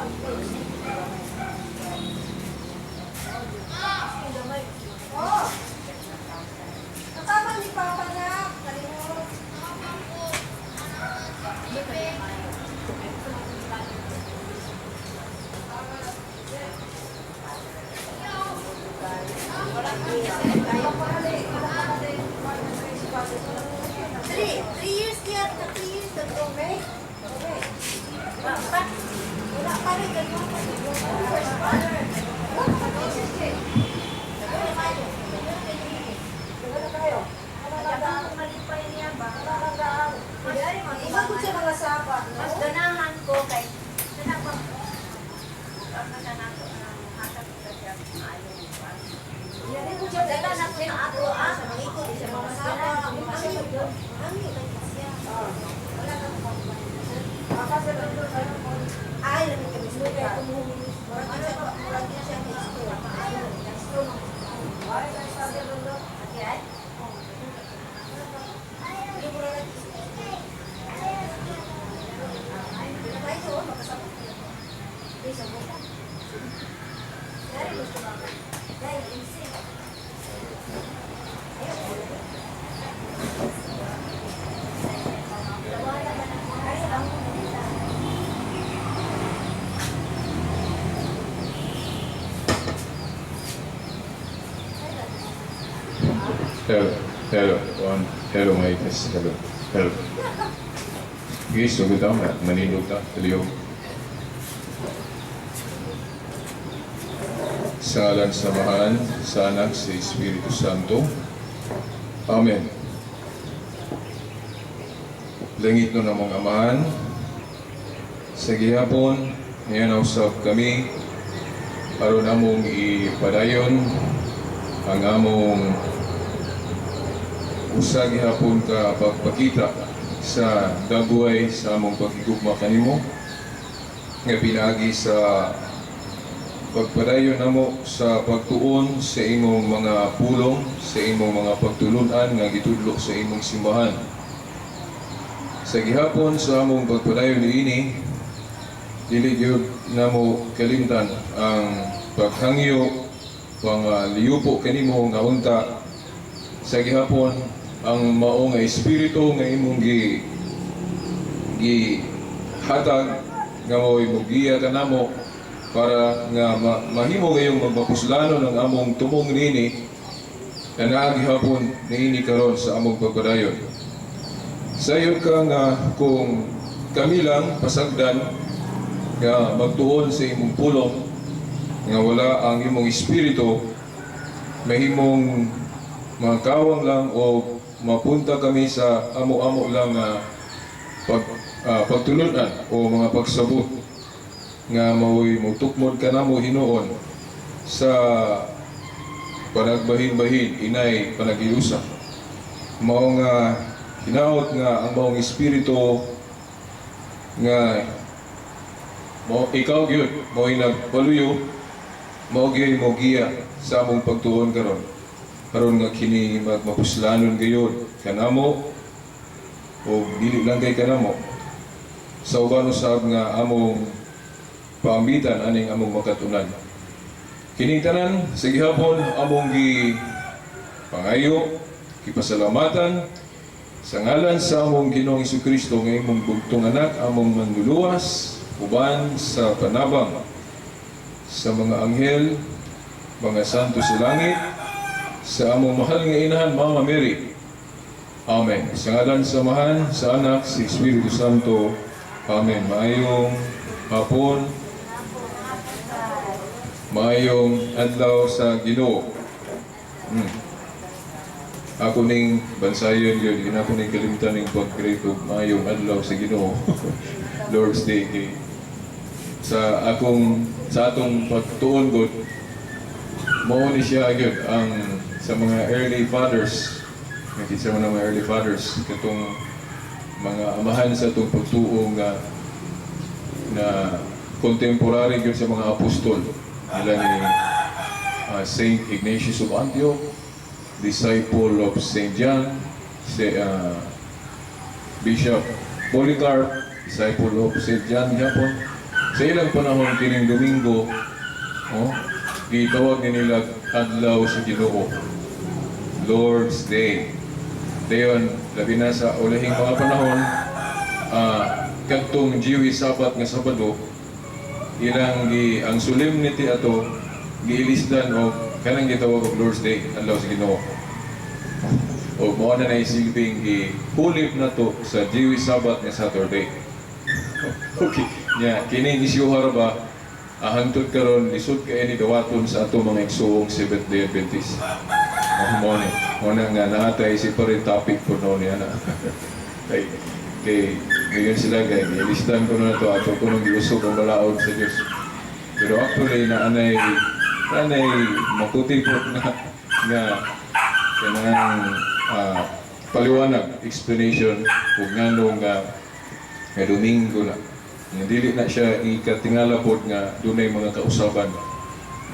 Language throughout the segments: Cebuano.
Oh! Kasama ni Papa na. Kalimot. 3 years niya, 3 years na to, okay? Okay. Wala pa. Wala pa rin, ganyan pa. First one. Wala pa 3 years eh. Wala tayo. Wala tayo. Iba ko siya mga sapa, no? Mas ganahan ko kay sana pa ang na ko ang hatag ko siya maayo. Yan ko siya Dala na ko sa ato ah. Ikot siya mga sapa. Angyo. Angyo kay siya. Wala ka. Ay, lamig kami sa lugar. Murag na siya kay store. Okay. Hindi mo na Ay, oo, magkasabot. Hindi, sabot. Dari gusto ba? Dai insi. Wala ba na ay ang Hello, hello, one, hello, may test, hello, hello. Sige, sugod ta, manindog ta, tuliyo. Sa ngalan sa Amahan, sa Anak, sa Espiritu Santo. Amen. Langit no namong Amahan, sa gihapon, ngayon usab kami, aron among ipadayon ang among usa gihapon ka pagpakita sa dagway sa among paghigugma kanimo nga pinaagi sa pagpadayon namo sa pagtuon sa imong mga pulong, sa imong mga pagtulunan nga gitudlo sa imong simbahan. Sa gihapon sa among pagpadayon niini, dili gyud namo kalimtan ang paghangyo, pang liyupo kanimo nga unta sa gihapon ang mao nga espiritu nga imong gi gi hatag nga mao'y mogiya kanamo para nga mahimo gayong magmapuslanon ang among tumong niini na naa gihapon niini karon sa among pagpadayon. Sayo ka nga kung kami lang pasagdan nga magtuon sa imong pulong nga wala ang imong espiritu, mahimong makawang lang o mapunta kami sa amo-amo lang nga pagtulunan o mga pagsabot nga mao'y mutukmod kanamo hinuon sa panagbahin-bahin inay panagilusa. Mao nga hinaot nga ang maong espiritu nga mo ikaw gyud mo'y nagpaluyo, mao gyud mo giya sa among pagtuon karon, aron nga kini magmapuslanon gayud kanamo o dili lang kay kanamo, sa uban usab nga among paambitan aning among makatunan. Kining tanan sa gihapon among gi pangayo, gipasalamatan sa ngalan sa among Ginoong Kristo nga imong bugtong anak, among manluluwas, uban sa panabang sa mga anghel, mga santo sa langit, sa among mahal nga inahan, Mama Mary. Amen. Sa ngalan sa Amahan, sa Anak, sa Espiritu Santo. Amen. Maayong hapon. Maayong adlaw sa Ginoo. Ako ning bansayon yun, yun ako ning kalimtan ning pag-greet og maayong adlaw sa Ginoo. Lord's Day kay sa akong sa atong pagtuon god, mao ni siya gyud ang sa mga early fathers. Nakita mo na mga early fathers katong mga amahan sa atong pagtuo nga na contemporary gyud sa mga apostol nila ni Saint Ignatius of Antioch, disciple of Saint John, si Bishop Polycarp, disciple of Saint John gihapon. Sa ilang panahon kining Domingo, oh, gitawag ni nila adlaw sa Ginoo. Lord's Day. Dayon, labi na sa ulahing mga panahon, kadtong Jewish Sabbath nga Sabado, ilang gi ang solemnity ato giilisdan og kanang gitawag og Lord's Day, adlaw sa Ginoo. O mao na isilbing gihulip na to sa Jewish Sabbath nga Saturday. Okay. Nya kining isyuha ra ba, hangtod karon lisod kay ni dawaton sa ato mga igsuong Seventh Day Adventist. Oh, mo ni. Mo na nga naatay separate topic po no niya na. Kay ngayon sila kay gilistan ko na to ato ko nang giusog ang balaod sa Dios. Pero actually na anay anay makutipot na nga kanang paliwanag, explanation kung ngano nga nga Domingo na. Nga dili na siya ikatingala pod nga dunay mga kausaban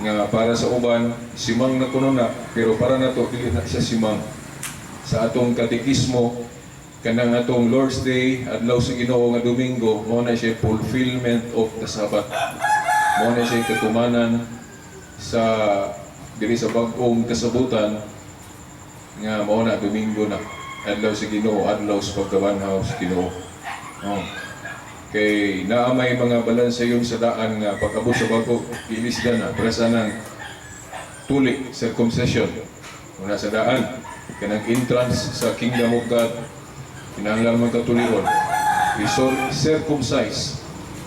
nga para sa uban simang na kuno na, pero para nato dili na siya simang. Sa atong katekismo, kanang atong Lord's Day, adlaw sa Ginoo nga Domingo, mao na siya fulfillment of the Sabbath. Mao na siya katumanan sa diri sa bag-ong kasabutan nga mao na Domingo na adlaw sa Ginoo, adlaw sa pagkabanhaw sa Ginoo. Oh. Kay naa may mga balansayon sa daan nga pag-abot sa bago gilisdan na para sa nang tuli, circumcision. Una sa daan kanang entrance sa kingdom of God, kinahanglan man katulion i-circumcise.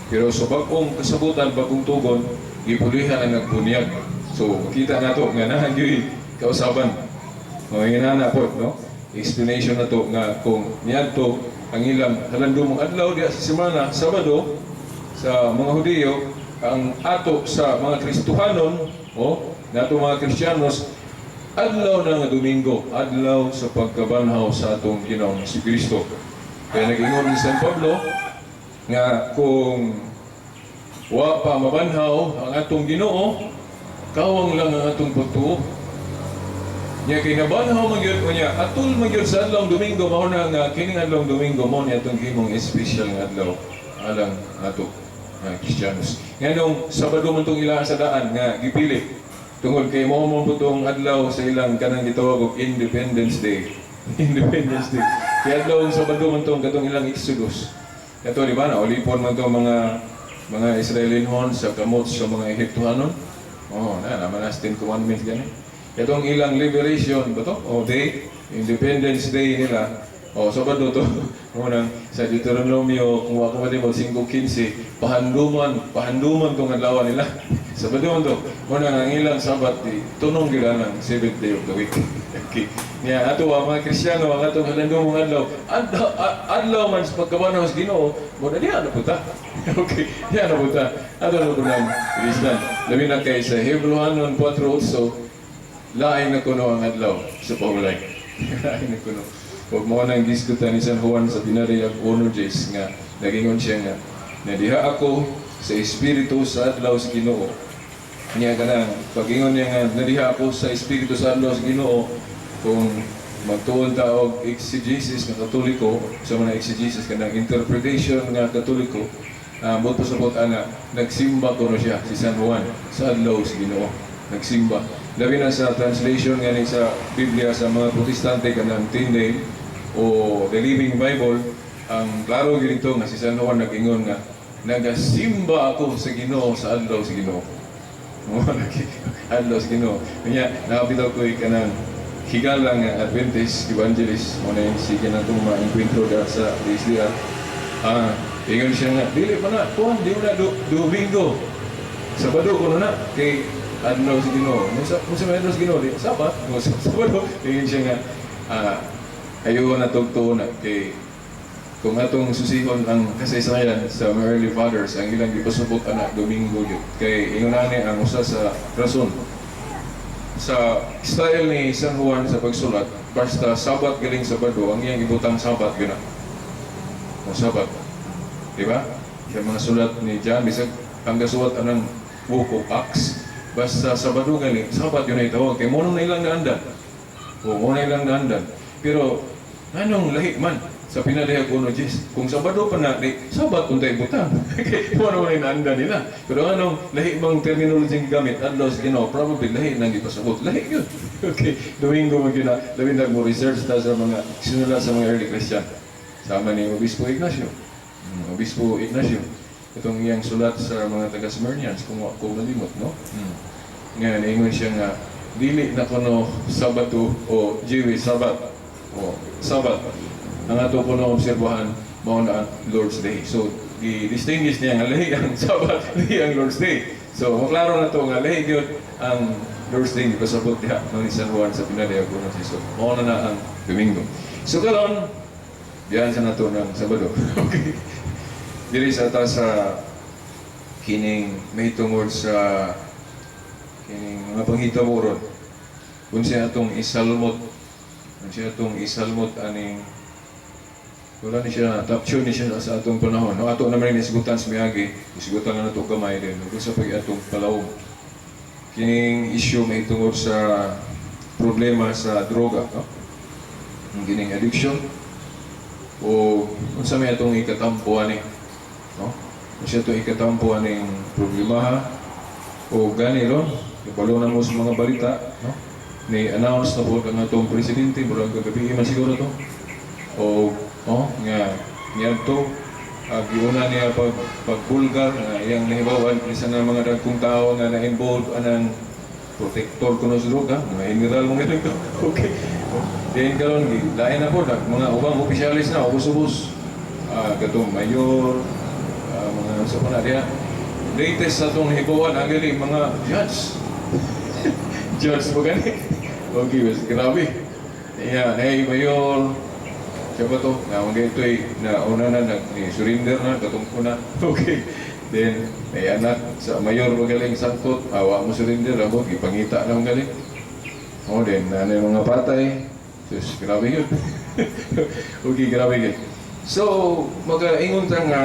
Pero sa bag-ong kasabutan, bagong tugon, gipulihan ang nagbunyag. So makita nato nga naa gyud kausaban. Mga inana po, no? Explanation na to nga kung niadto ang ilang halandumong adlaw diya sa semana, Sabado, sa mga Hudiyo, ang ato sa mga Kristohanon, o nato mga Kristiyanos, adlaw na nga Domingo, adlaw sa pagkabanhaw sa atong Ginoong Kristo. Kaya nag-ingon ni San Pablo nga kung wa pa mabanhaw ang atong Ginoo, kawang lang ang atong pagtuo. Nya kay nabanhaw man gyud unya, atul man gyud sa adlaw Domingo, mao na nga kining adlaw Domingo mao ni atong himong espesyal nga adlaw alang ato nga Kristiyanos. Nganong Sabado man tong ilaha sa daan nga gipili tungod kay mao man po tong adlaw sa ilang kanang gitawag og Independence Day. Independence Day. Kaya adlaw ang Sabado man tong katong ilang Exodus. Kato, di ba, naulipon man tong mga Israelinhon sa kamot sa mga Ehiptohanon. Oh, na naman na Ten Commandments gani. Katong ilang liberation ba to? O day, Independence Day nila. O Sabado to. Unang sa Deuteronomio, kung ako mo 5:15, pahanduman, pahanduman tong adlaw nila. Sabado man to. Unang ang ilang Sabat di tunong gila ng seventh day of the week. Okay. Nya ato ang mga Kristiyano, ang atong halandumong adlaw, adlaw, adlaw man sa pagkabanhaw sa Ginoo, mo na diya na puta. Okay, diya na puta. Ato na po ng Kristan. Labi na kay sa Hebreohanon 4:8, lain na kuno ang adlaw sa paulay. Lain na kuno. Huwag mo nang gisgutan ni San Juan sa Binariyag 1:10 nga nagingon siya nga nadiha ako sa Espiritu sa adlaw sa Ginoo. Niya kanang pagingon niya nga nadiha ako sa Espiritu sa adlaw sa Ginoo, kung magtuon ta og exegesis nga Katoliko, sa mga exegesis kanang interpretation nga Katoliko, uh, pa sabot ana nagsimba kuno siya si San Juan sa adlaw sa Ginoo, nagsimba. Labi na sa translation nga ni sa Biblia sa mga Protestante, kanang Tyndale o The Living Bible, ang klaro gyud nga si San Juan nag-ingon nga nagasimba ako sa Ginoo sa adlaw sa Ginoo. Mo adlaw sa Ginoo. Kanya nakabitaw ko kanang higala nga Adventist evangelist mo na yung sige na itong ma-enkwentro sa DSDR. Ingon siya nga, dili pa na, kuan, di mo na Domingo. Sabado ko na kay adlaw sa Ginoo. Kung sa may adlaw sa Ginoo, di Sabat, kung sa Sabado, ingon siya nga, ayaw na tugtuo na kay kung atong susihon ang kasaysayan sa mga early fathers, ang ilang gipasubot ana Domingo gyud. Kay ingon ani ang usa sa rason sa style ni San Juan sa pagsulat, basta Sabat galing Sabado, ang iyang ibutang Sabat gyud na. O Sabat. Di ba? Sa mga sulat ni John, bisag ang gasulat anang Book of Acts, basta Sabado galing, Sabat yun na itawag. Kay mo na ilang naandan. O mo na ilang naandan. Pero, anong lahi man? Sa Pinadihag 1 Diyes. Kung Sabado pa na, di, Sabat untay butang. Kay mo naman inaanda nila. Pero anong lahi bang terminology ang gamit? Adlaw sa Ginoo, probably lahi nang ipasabot. Lahi yun. Okay, Domingo man gyud na, labi na mo research ta sa mga sinulat sa mga early Christian. Sama ni Obispo Ignacio. Obispo Ignacio. Itong iyang sulat sa mga taga Smyrnians, kung ako malimot, no? Ngayon, ingon siya nga, dili na kuno Sabado o Jewish Sabbath o Sabbath. Ang ato kuno obserbahan, mao na ang Lord's Day. So, gi-distinguish niya nga lahi ang Sabbath, lahi ang Lord's Day. So, maklaro na to nga lahi gyud ang Lord's Day gipasabot diha no ni San Juan sa Pinadihag 1. So, mao na na ang Domingo. So, karon diyan sa nato ng Sabado. Okay. Diri sa ta sa kining may tungod sa kining mga panghitabo ron. Kung siya atong isalmot aning wala ni siya tapsyon ni siya sa atong panahon. No, ato naman ni isgutan sa miagi, isgutan na nato gamay din ug sa pag atong palawom. Kining issue may tungod sa problema sa droga, no? Ang kining addiction o unsa may atong ikatampo ani, no? Unsa atong ikatampo aning problema o gani ron, kabalo na mo sa mga balita, no? Ni announce na po ang atong presidente, murag kagabi man siguro to. O oh, nga niadto giuna niya pag pagbulgar nga iyang nahibawan isa na mga dagkong tao nga na-involve anang protector kuno sa droga, mga general mga ito. Okay. Then karon lain na po nag mga ubang opisyalis na ubos-ubos. Katong mayor, mga sa pa na diha. Latest sa atong nahibawan ang gali mga judge. Judge mo gani. Okay, mas grabe. Yeah, nay mayor, siya ba to? Na mga ito'y na una na nag ni surrender na katong una. Okay. Then may anak sa mayor magaling sangkot, awa mo surrender amo gipangita na magaling. Oh, then ano yung mga patay. Sus, grabe yun. Okay, grabe yun. So, magaingon ta nga,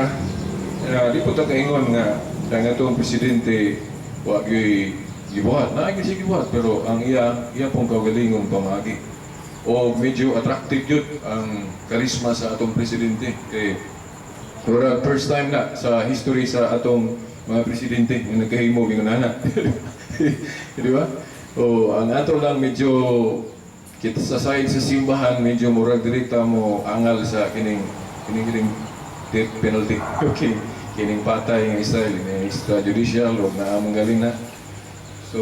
di po ta kaingon nga ang atong presidente wa gyuy gibuhat. Naa gyud siya gibuhat, pero ang iya iya pong kaugalingong pamaagi. O medyo attractive yun ang karisma sa atong presidente. Kay murag first time na sa history sa atong mga presidente nga nagkahimo ingon ana. Di ba? O ang ato lang medyo kita sa side sa simbahan medyo murag direkta mo angal sa kining death penalty. Okay. Kining patay nga style, ni extrajudicial o naamong galing na. So,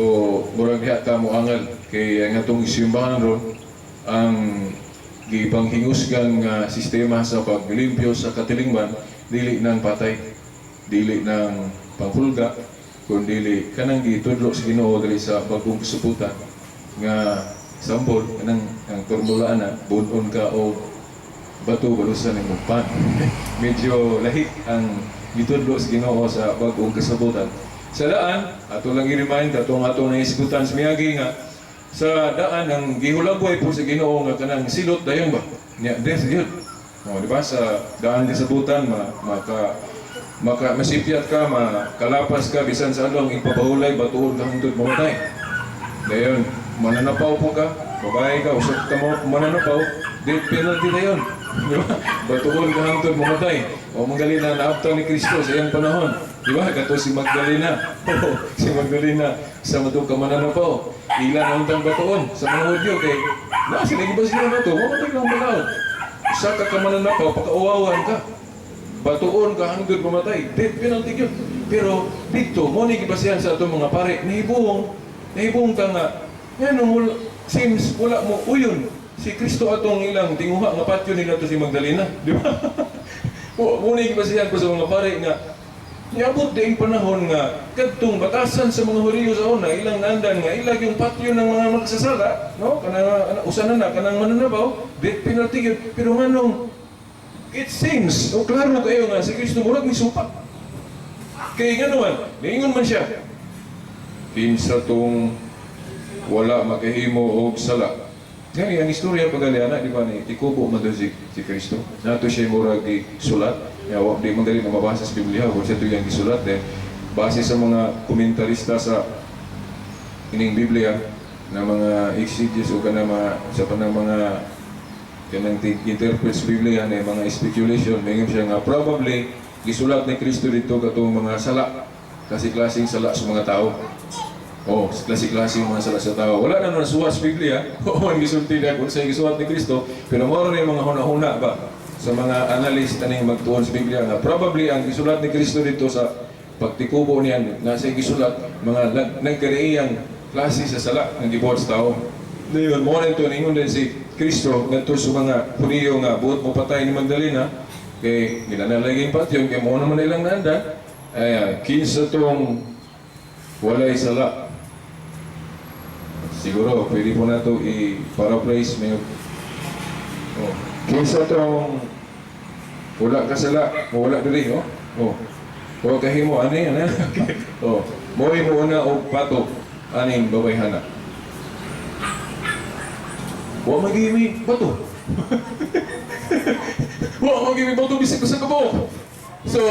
murag diha ta mo angal kay ang atong simbahan ron ang gipanghingusgan nga sistema sa paglimpyo sa katilingban dili nang patay, dili nang panghulga, kun dili kanang gitudlo sa Ginoo diri sa Bagong Kasubutan nga sambol kanang ang formula na bun-on ka o bato, balusan imong pan. Medyo lahi ang gitudlo sa Ginoo sa Bagong Kasabutan. Sa daan, ato lang i-remind atong atong naisgutan sa miagi nga sa daan ang gihulagway po sa Ginoo nga kanang silot dayon ba nya death yun. Oh, di ba sa daan kasabutan ma, maka maka masipyat ka, makalapas ka bisan sa adlong ipapahulay, batuon ka hangtod mamatay. Dayon mananapaw po ka, babae ka, usap ka mo mananapaw, death penalty na yun. Di ba? Batuon ka hangtod mamatay. O manggali na naaptang ni Kristo sa iyang panahon. Di ba? Kato si Magdalena. Oo, si Magdalena sa matong ka mananapaw. Ila na untang batuon sa mga Hudyo kay na sila giba sila na to, mamatay ka ang balaod. Usa ka ka mananapaw, pakauwawan ka. Batuon ka hangtod mamatay. Death penalty yun. Pero dito, mo ni gibasihan sa atong mga pare, nahibong ka nga, yan, wala, seems wala mo uyon. Si Kristo atong ilang tinguha nga patyo nila to si Magdalena, di ba? Mo ni gibasihan ko sa mga pare nga niabot din panahon nga kadtong batasan sa mga Hudiyo sa una ilang nandan nga ilag yung patyo ng mga magsasala, no, kanang usa na na kanang mananabaw, death penalty yun. Pero nganong it seems o klaro kayo nga si Kristo murag misupak kay ngano man niingon man siya, "Kinsa tong wala makahimo og sala." Gani ang istorya pagaliana, di ba, ni ikubo man to si Kristo. Nato siya murag sulat. Ya, wa di man gali mabasa sa Biblia kung siya to iyang gisulat then base sa mga komentarista sa ining Biblia na mga exegesis o kana mga sa panang mga Kanang interpret sa Biblia na mga speculation, may siya nga probably gisulat ni Kristo dito katong mga sala, kasi klaseng sala sa mga tao. Oh, klase-klase yung mga sala sa tao. Wala na naman suwat sa Biblia. Oo, ang gisulti na kung sa gisuwat ni Kristo. Pero mao na yung mga huna-huna ba sa mga analyst aning magtuon sa Biblia nga probably ang gisulat ni Kristo dito sa pagtikubo niyan na sa gisulat mga nagkareiyang klase sa sala ng gibuhat sa tao. Ngayon, mo na ito, ningon din si Kristo ngadto sa mga Hudiyo nga buot mo patay ni Magdalena kay gilanalaging patyon kay mo naman ilang nanda ay kinsa tong walay sala. Siguro, pwede po na ito i-paraphrase. May, oh. Kinsa tong wala ka sala, wala diri, oh. Oh. Wa kahimo ani, ani. Oh. Mo'y mo una og pato aning babayhana. Wa magimi bato. Wa magimi bato bisag sa kabuok. So,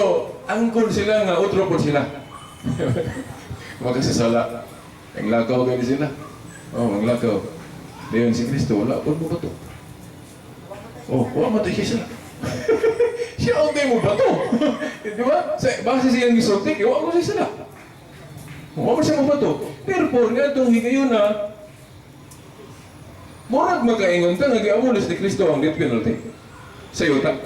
angkon sila nga utro po sila. Makasasala. Ang lakaw gani sila. Oh, ang lakaw. Dayon si Kristo, wala po mo bato. Oh, wa man siya sila. Siya ang mo bato. Di ba? Sa base siyang gisulti, kay wa mo siya sila. Wa man siya mo bato. Therefore, nga itong higayon na murag makaingon ta nga giamulis ni Kristo ang death penalty. Sa yuta.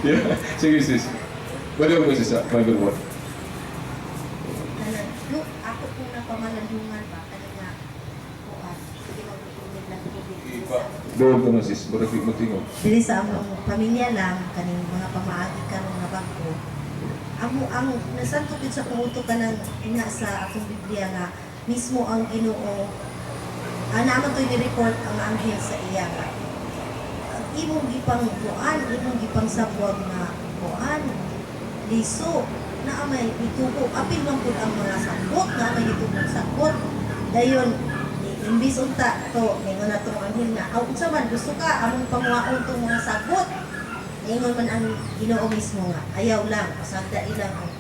Yeah. Sige, sis. Pwede ko sis, ah. My good one. Kanang, no, ako kung napamalandungan ba, kanang nga, kuan, sige magtutulog lang tubig. Iba. Doon ko na sis, murag di mo tingog. Dili sa among pamilya lang, kaning mga pamaagi karon nga bag-o. Amo ang nasanto gid sa kumuto kanang nga sa atong Biblia nga mismo ang Ginoo, ah, naman to'y ni-report ang anghel sa iya nga ang imong gipang kuan, imong gipang sabwag nga kuan liso na may nitubo, apil man pud ang mga sagbot na may nitubong sagbot. Dayon imbis unta to ningon na tong anghel nga, "Aw, unsa man gusto ka among panguhaon tong mga sagbot?" Ingon man ang Ginoo mismo nga ayaw lang, pasagda ilang ang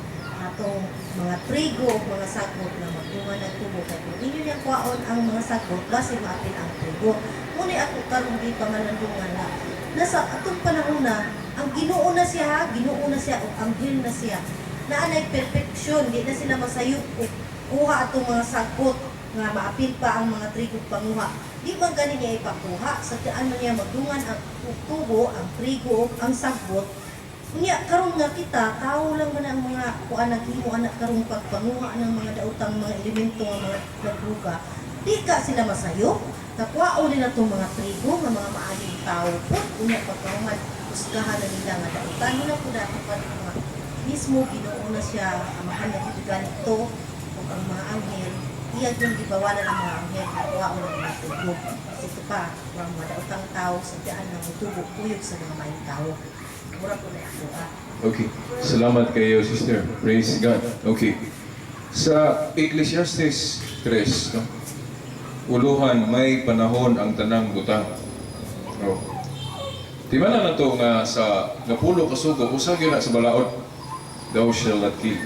atong mga trigo o mga sagbot na magdungan ng tubo, kay kung inyo niyang kuhaon ang mga sagbot, basi maapil ang trigo. Ngunit ako karon di pangalandungan na nasa atong panahon na ang Ginoo na siya ha, Ginoo na siya o anghel na siya na anay perfection, di na sila masayop o kuha atong mga sagbot nga maapil pa ang mga trigo panguha. Di man gani niya ipakuha, sa daan man niya magdungan ang tubo, ang trigo, ang sagbot. Unya karon nga kita tao lang man ang mga kuan naghimo anak karong pagpanguha ng mga daotang mga elemento nga mga nagruga, di ka sila masayop. Nakuhaon nila tong mga trigo nga mga maayong tao pud. Unya pagkahuman, husgahan na nila nga dautan mo na pud ato pa mga mismo Ginoo na siya, amahan na gid ganito ug ang mga anghel, iya gyud gibawalan ang mga anghel na kuhaon ang mga trigo kasi ito pa ang mga daotang tao sa daan nga motubo kuyog sa mga maayong tao. Mura po na ako ah. Okay. Salamat kayo, sister. Praise God. Okay. Sa Ecclesiastes 3, no? Uluhan, may panahon ang tanang butang. Oh. Di ba na nato nga sa napulo ka sugo, usa gyud na sa balaod, "Thou shall not kill."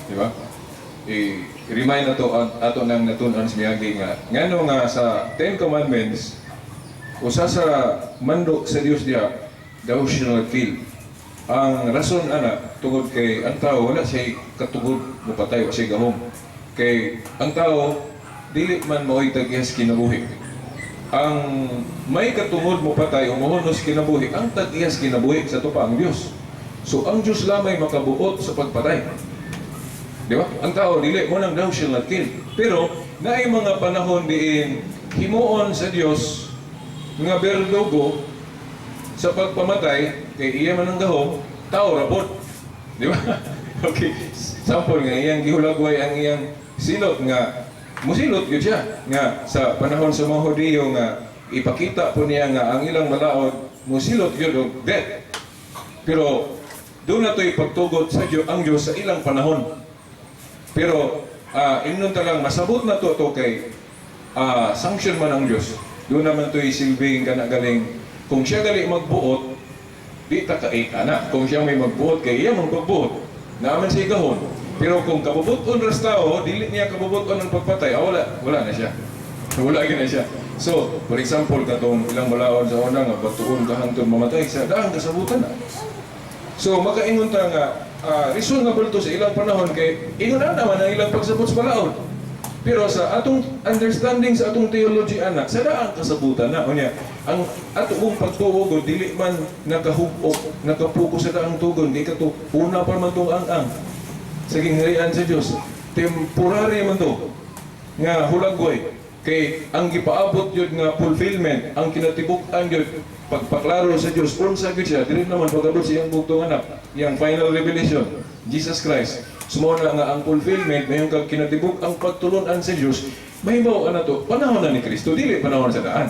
Di ba? I-remind na to ato nang natun-an sa miagi nga ngano nga sa Ten Commandments, usa sa mando sa Dios diha, "Thou shall not kill." Ang rason ana tungod kay ang tao wala siya katugod mopatay o siya gahom. Kay ang tao dili man mao'y tag-ihas kinabuhi. Ang may katungod mo patay o mohunos kinabuhi, ang tag-ihas kinabuhi sa to pa ang Dios. So ang Dios lamay makabuot sa pagpatay. Di ba? Ang tao dili mo nang "Thou shall not kill." Pero naay mga panahon diin himuon sa Dios nga berdugo sa pagpamatay kay iya man ang gahom, tao ra pod. Di ba? Okay. Sample nga iyang gihulagway ang iyang silot nga musilot gyud siya nga sa panahon sa mga Hudiyo nga ipakita po niya nga ang ilang balaod musilot gyud og death. Pero doon na to'y pagtugot sa Diyo, ang Diyos sa ilang panahon. Pero ingnon ta lang masabot na to to kay sanction man ang Diyos. Doon naman to'y silbing kana galing kung siya gali magbuot, di ta ka na. Kung siya may magbuot, kay iya mang pagbuot. Naaman siya gahon. Pero kung kabubuton ras tao, dili niya kabubuton ang pagpatay, ah, wala, wala na siya. Wala gyud na siya. So, for example, katong ilang balaod sa una nga batuon ka hangtod mamatay, sa daang kasabutan na. So, makaingon ta nga reasonable to sa ilang panahon kay ingon na naman ang ilang pagsabot sa balaod. Pero sa atong understanding, sa atong theology ana, sa daang kasabutan na. Unya, ang atong pagtuo gud dili man nakahug-ok, nakapuko sa daang tugon, di kato una pa man tong ang-ang sa gingharian sa Dios. Temporary man to nga hulagway kay ang gipaabot yun nga fulfillment, ang kinatibuk-an yun pagpaklaro sa Dios unsa gyud siya, dili naman pag-abot sa iyang bugtong anak, iyang final revelation, Jesus Christ. So mao na nga ang fulfillment mayon kag kinatibuk ang pagtulon-an sa Dios, mahibaw na to panahon na ni Kristo, dili panahon sa daan.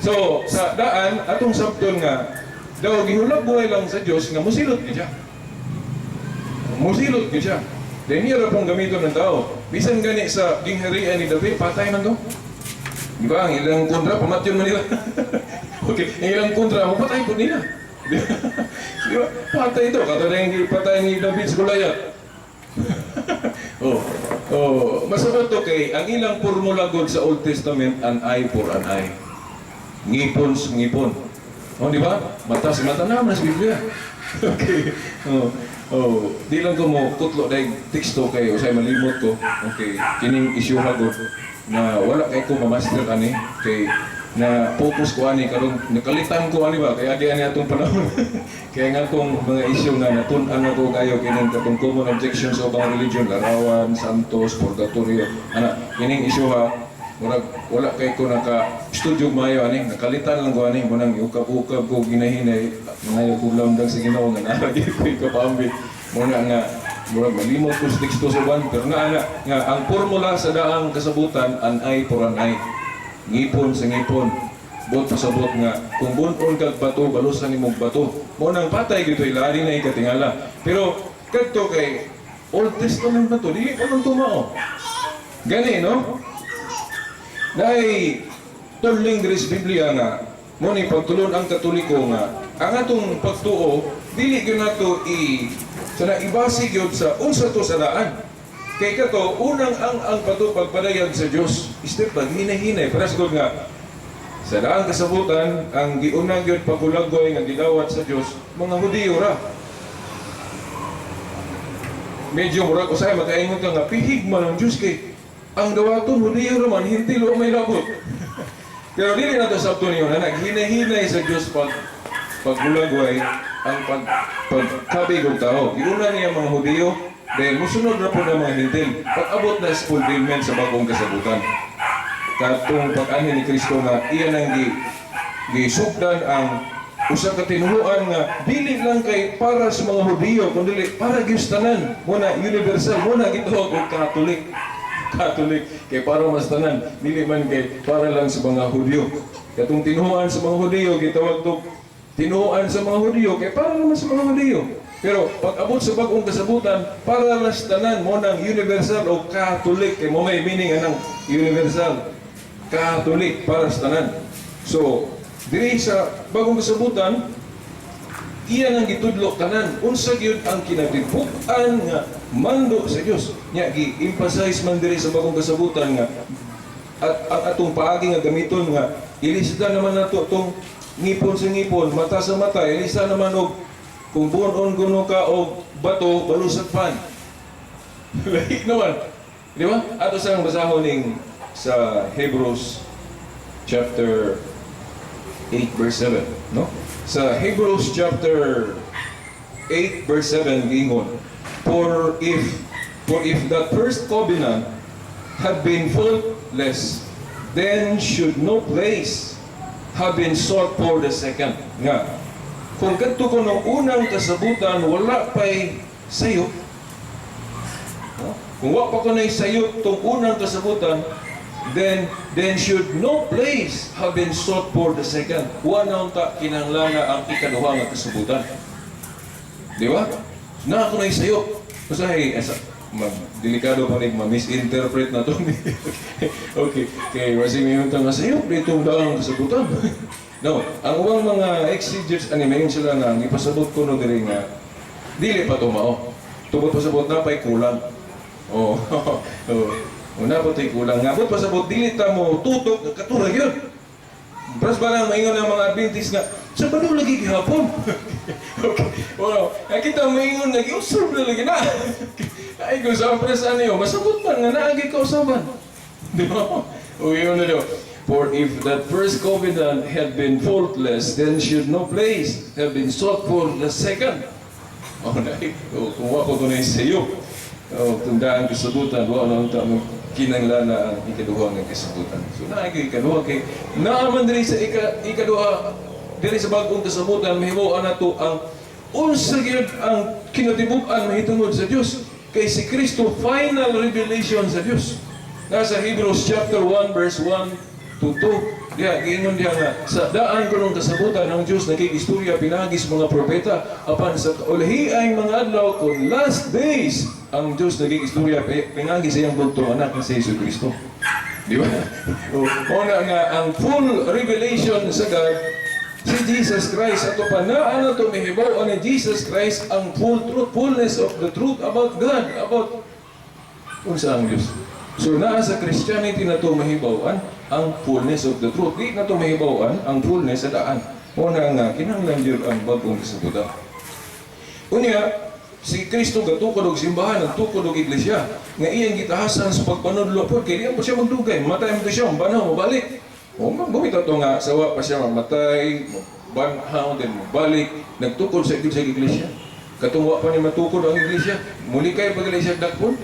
So sa daan, atong sabton nga daw gihulagway lang sa Dios nga musilot gyud siya, musilot gyud siya. Then niya ra pong gamiton ng tao. Bisan gani sa gingharian ni David, patay man to. Di ba? Ang ilang kontra, pamatyon man nila. Okay, ang ilang kontra, mapatay po nila. Di ba? Patay ito. Katulad yung patay ni David sa Goliath. Oh, masabot to kay ang ilang formula god sa Old Testament, an eye for an eye. Ngipon sa ngipon. Oh, di ba? Mata sa mata naman sa Biblia. Okay. Oh, di lang ko mo kutlo dahil teksto kay usay malimot ko. Okay, kining issue ko na wala kay ko ma-master ani kay na focus ko ani karon, nakalitan ko ani ba kay agi ani atong panahon. Kaya nga akong mga issue nga natun-an ako kayo kining katong common objections of ang religion, larawan, santos, purgatorio. Ana kining issue ha, murag wala kay ko naka studio mayo ani, nakalitan lang ko ani mo nang ukab-ukab ko ginahinay, ngayo ko lamdag sa Ginoo nga naa gyud ko ikapambit mo na nga murag malimot ko sa teksto sa uban. Pero nga ana nga ang formula sa daang kasabutan, an eye for an eye, ngipon sa ngipon, bot sa bot, nga kung bunon kag bato, balusan nimo og bato. Mo nang patay gyud ila na ikatingala. Pero kadto kay Old Testament na to, dili pa man tumao gani, no? Dahil tuling diri sa Biblia nga mo ni pagtulon ang Katoliko nga ang atong pagtuo dili gyud nato i sana ibase gyud sa unsa to sa daan. Kay kato unang ang pato pagpadayag sa Dios, step by hinay-hinay para siguro nga sa daang kasabutan ang giunang gyud paghulagway nga gidawat sa Dios, mga Hudiyo ra. Medyo murag usahay makaingon ka nga pihig man ang Dios kay ang dawaton Hudiyo ra man, Hentil wa may labot. Pero dili na to sabto niyo na naghinay-hinay sa Dios pag paghulagway ang pagkabig og tao. Giuna niya mga Hudiyo, then musunod na po ng mga Hentil. Pag-abot na sa fulfillment sa bagong kasabutan. Katong pag-anhi ni Kristo nga iya nang gisugdan ang usa ka tinuhuan nga dili lang kay para sa mga Hudiyo kundi para gyud sa tanan. Mo na universal, mo na gitawag og Catholic. Catholic kay para mas tanan, dili man kay para lang sa mga Hudyo. Katong tinuhuan sa mga Hudiyo gitawag to tinuhuan sa mga Hudyo kay para naman sa mga Hudiyo. Pero pag abot sa bagong kasabutan, para lang sa tanan. Mo nang universal o Catholic kay mo may meaning anang universal. Catholic, para sa tanan. So, diri sa bagong kasabutan, iya nang gitudlo tanan unsa gyud ang kinatibuk-an nga mando sa Dios. Nya gi-emphasize man diri sa bagong kasabutan nga at ang atong paagi nga gamiton nga ilista naman nato tong ngipon sa ngipon, mata sa mata, ilista naman og kung buon kuno ka og bato, balusag pan. Lahi naman. Di ba? Ato sang basahon ning sa Hebrews chapter 8 verse 7, no? Sa Hebrews chapter 8 verse 7 giingon, For if that first covenant had been faultless, then should no place have been sought for the second." Nga, kung kadto ko nung unang kasabutan, wala pa'y sayop, no? Kung wa pa ko na sayop tong unang kasabutan, then should no place have been sought for the second. Wa na unta kinahanglan ang ikaduha nga kasabutan. Di ba? Na ako na sayop. Usahay, asa, mag, delikado pa rin ma-misinterpret na to. Okay, kay wasi may nga sayop ditong daang kasabutan. No, ang ubang mga exegetes ani mayon sila nga gipasabot ko no diri nga dili pa to mao. Tungod pasabot na pay kulang. Oh. Oh. Una po to'y kulang. Nga, but pasabot, dili ta mo tutok, katura yun. Pras ba lang maingon ng mga Adventist nga, "Sabado lagi gihapon." Okay. Well, nakita maingon nga, giusab na lagi na. Ay, kung sa pres ano yun, masabot man nga naagi kausaban. Di ba? O yun na daw. "For if that first covenant had been faultless, then should no place have been sought for the second." Oh, na, oh, kung ako ko na sa iyo, oh, tundaan kasabutan, wa na unta mo kinanglan na ang ikaduha nga kasabutan. So naa kay ikaduha kay naaman diri sa ikaduha diri sa bag-ong kasabutan, mahimuan nato ang unsa gyud ang kinatibuk-an mahitungod sa Dios, kay si Kristo final revelation sa Dios. Nasa Hebrews chapter 1 verse 1 to 2. Diha, giingon diha nga, sa daan kunong kasabutan ang Diyos nakikistorya pinaagi sa mga propeta, apan sa ulahi ay mga adlaw kun last days, ang Diyos nagkikistorya pinaagi sa iyang bugtong anak na si Jesu Kristo. Di ba? O, mao na nga ang full revelation sa God si Jesus Christ. Ato pa naa na to mihibaw ni Jesus Christ ang full truth, fullness of the truth about God, about unsa ang Diyos. So naa sa Christianity na to mahibaw-an ang fullness of the truth. Di na to mahibaw-an ang fullness sa daan. Mao na nga kinahanglan gyud ang bag-ong kasabutan. Unya, si Kristo gatukod og simbahan, nagtukod og iglesia nga iyang gitahasan sa pagpanudlo pod kay di po siya magdugay. Matay mo to siya, banhaw mobalik. O bumitaw to nga sawa pa siya mamatay, banhaw then mobalik, nagtukod sa sa iglesia. Katong wa pa ni matukod ang iglesia, muli kay pag siya dakpon.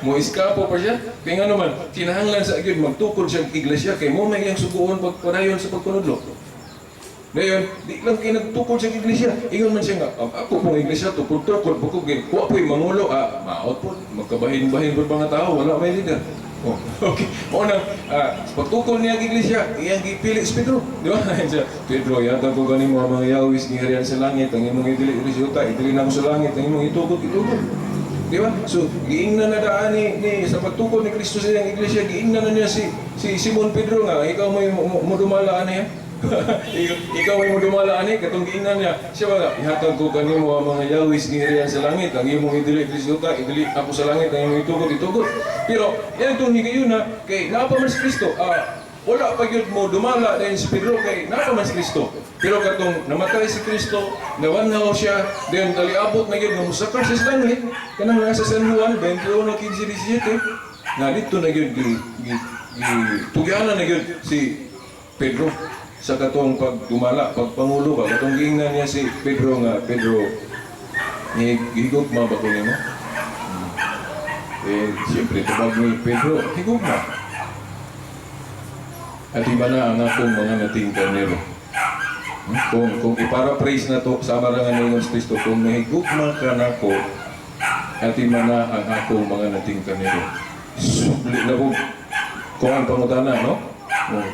Mo iskapo pa siya. Kay nga naman, kinahanglan sa gyud magtukod siya iglesia kay mo may iyang suguon pagpadayon sa pagpanudlo. Ngayon, di lang kay nagtukod sa iglesia. Ingon man siya nga, "Ang ako pong iglesia, tukod-tukod, bukog, wa po'y mangulo, ah, maot po, magkabahin-bahin po mga tao, wala may leader." Oh, okay. Mao nang, pagtukod niya ang iglesia, iyang gipili si Pedro. Di ba? Siya, "Pedro, yata ko kanimo ang mga yawis ng harian sa langit, ang imong idili diri sa yuta, idili na ko sa langit, ang imong itukod, itukod." Di ba? So, giingnan na daan ni sa pagtukod ni Kristo sa iyang iglesia, giingnan na niya si Simon Pedro nga, "Ikaw mo dumala ani ha? Ikaw may mo dumala ani." Katong giingnan niya siya ba nga, "Ihatag ko kanimo ang mga yawis ng harian sa langit, ang imong idili diri sa yuta, idili ako sa langit, ang imong itukod, itukod." Pero yan itong higayon na kay naa pa man si Kristo, ah, wala pa gyud mo dumala dahil si Pedro kay naa pa man si Kristo. Pero katong namatay si Kristo, nawanhaw siya, then kaliabot na gyud nga mosaka siya sa langit, kanang nasa San Juan 21:15-17, nga dito na gyud gi tugyanan na gyud si Pedro sa katong pagdumala, pagpangulo ba, katong giingnan niya si Pedro nga, "Pedro, higugma ba ko nimo?" Eh, siyempre, tubag ni Pedro, "Higugma." "At iba na ang akong mga nating karnero." Kung iparaphrase na to, sama ra nga ningon si Kristo, "Kung nahigugma ka nako, at iba na ang akong mga nating karnero." Subli na ko, kung ang pangutana, no? Oh.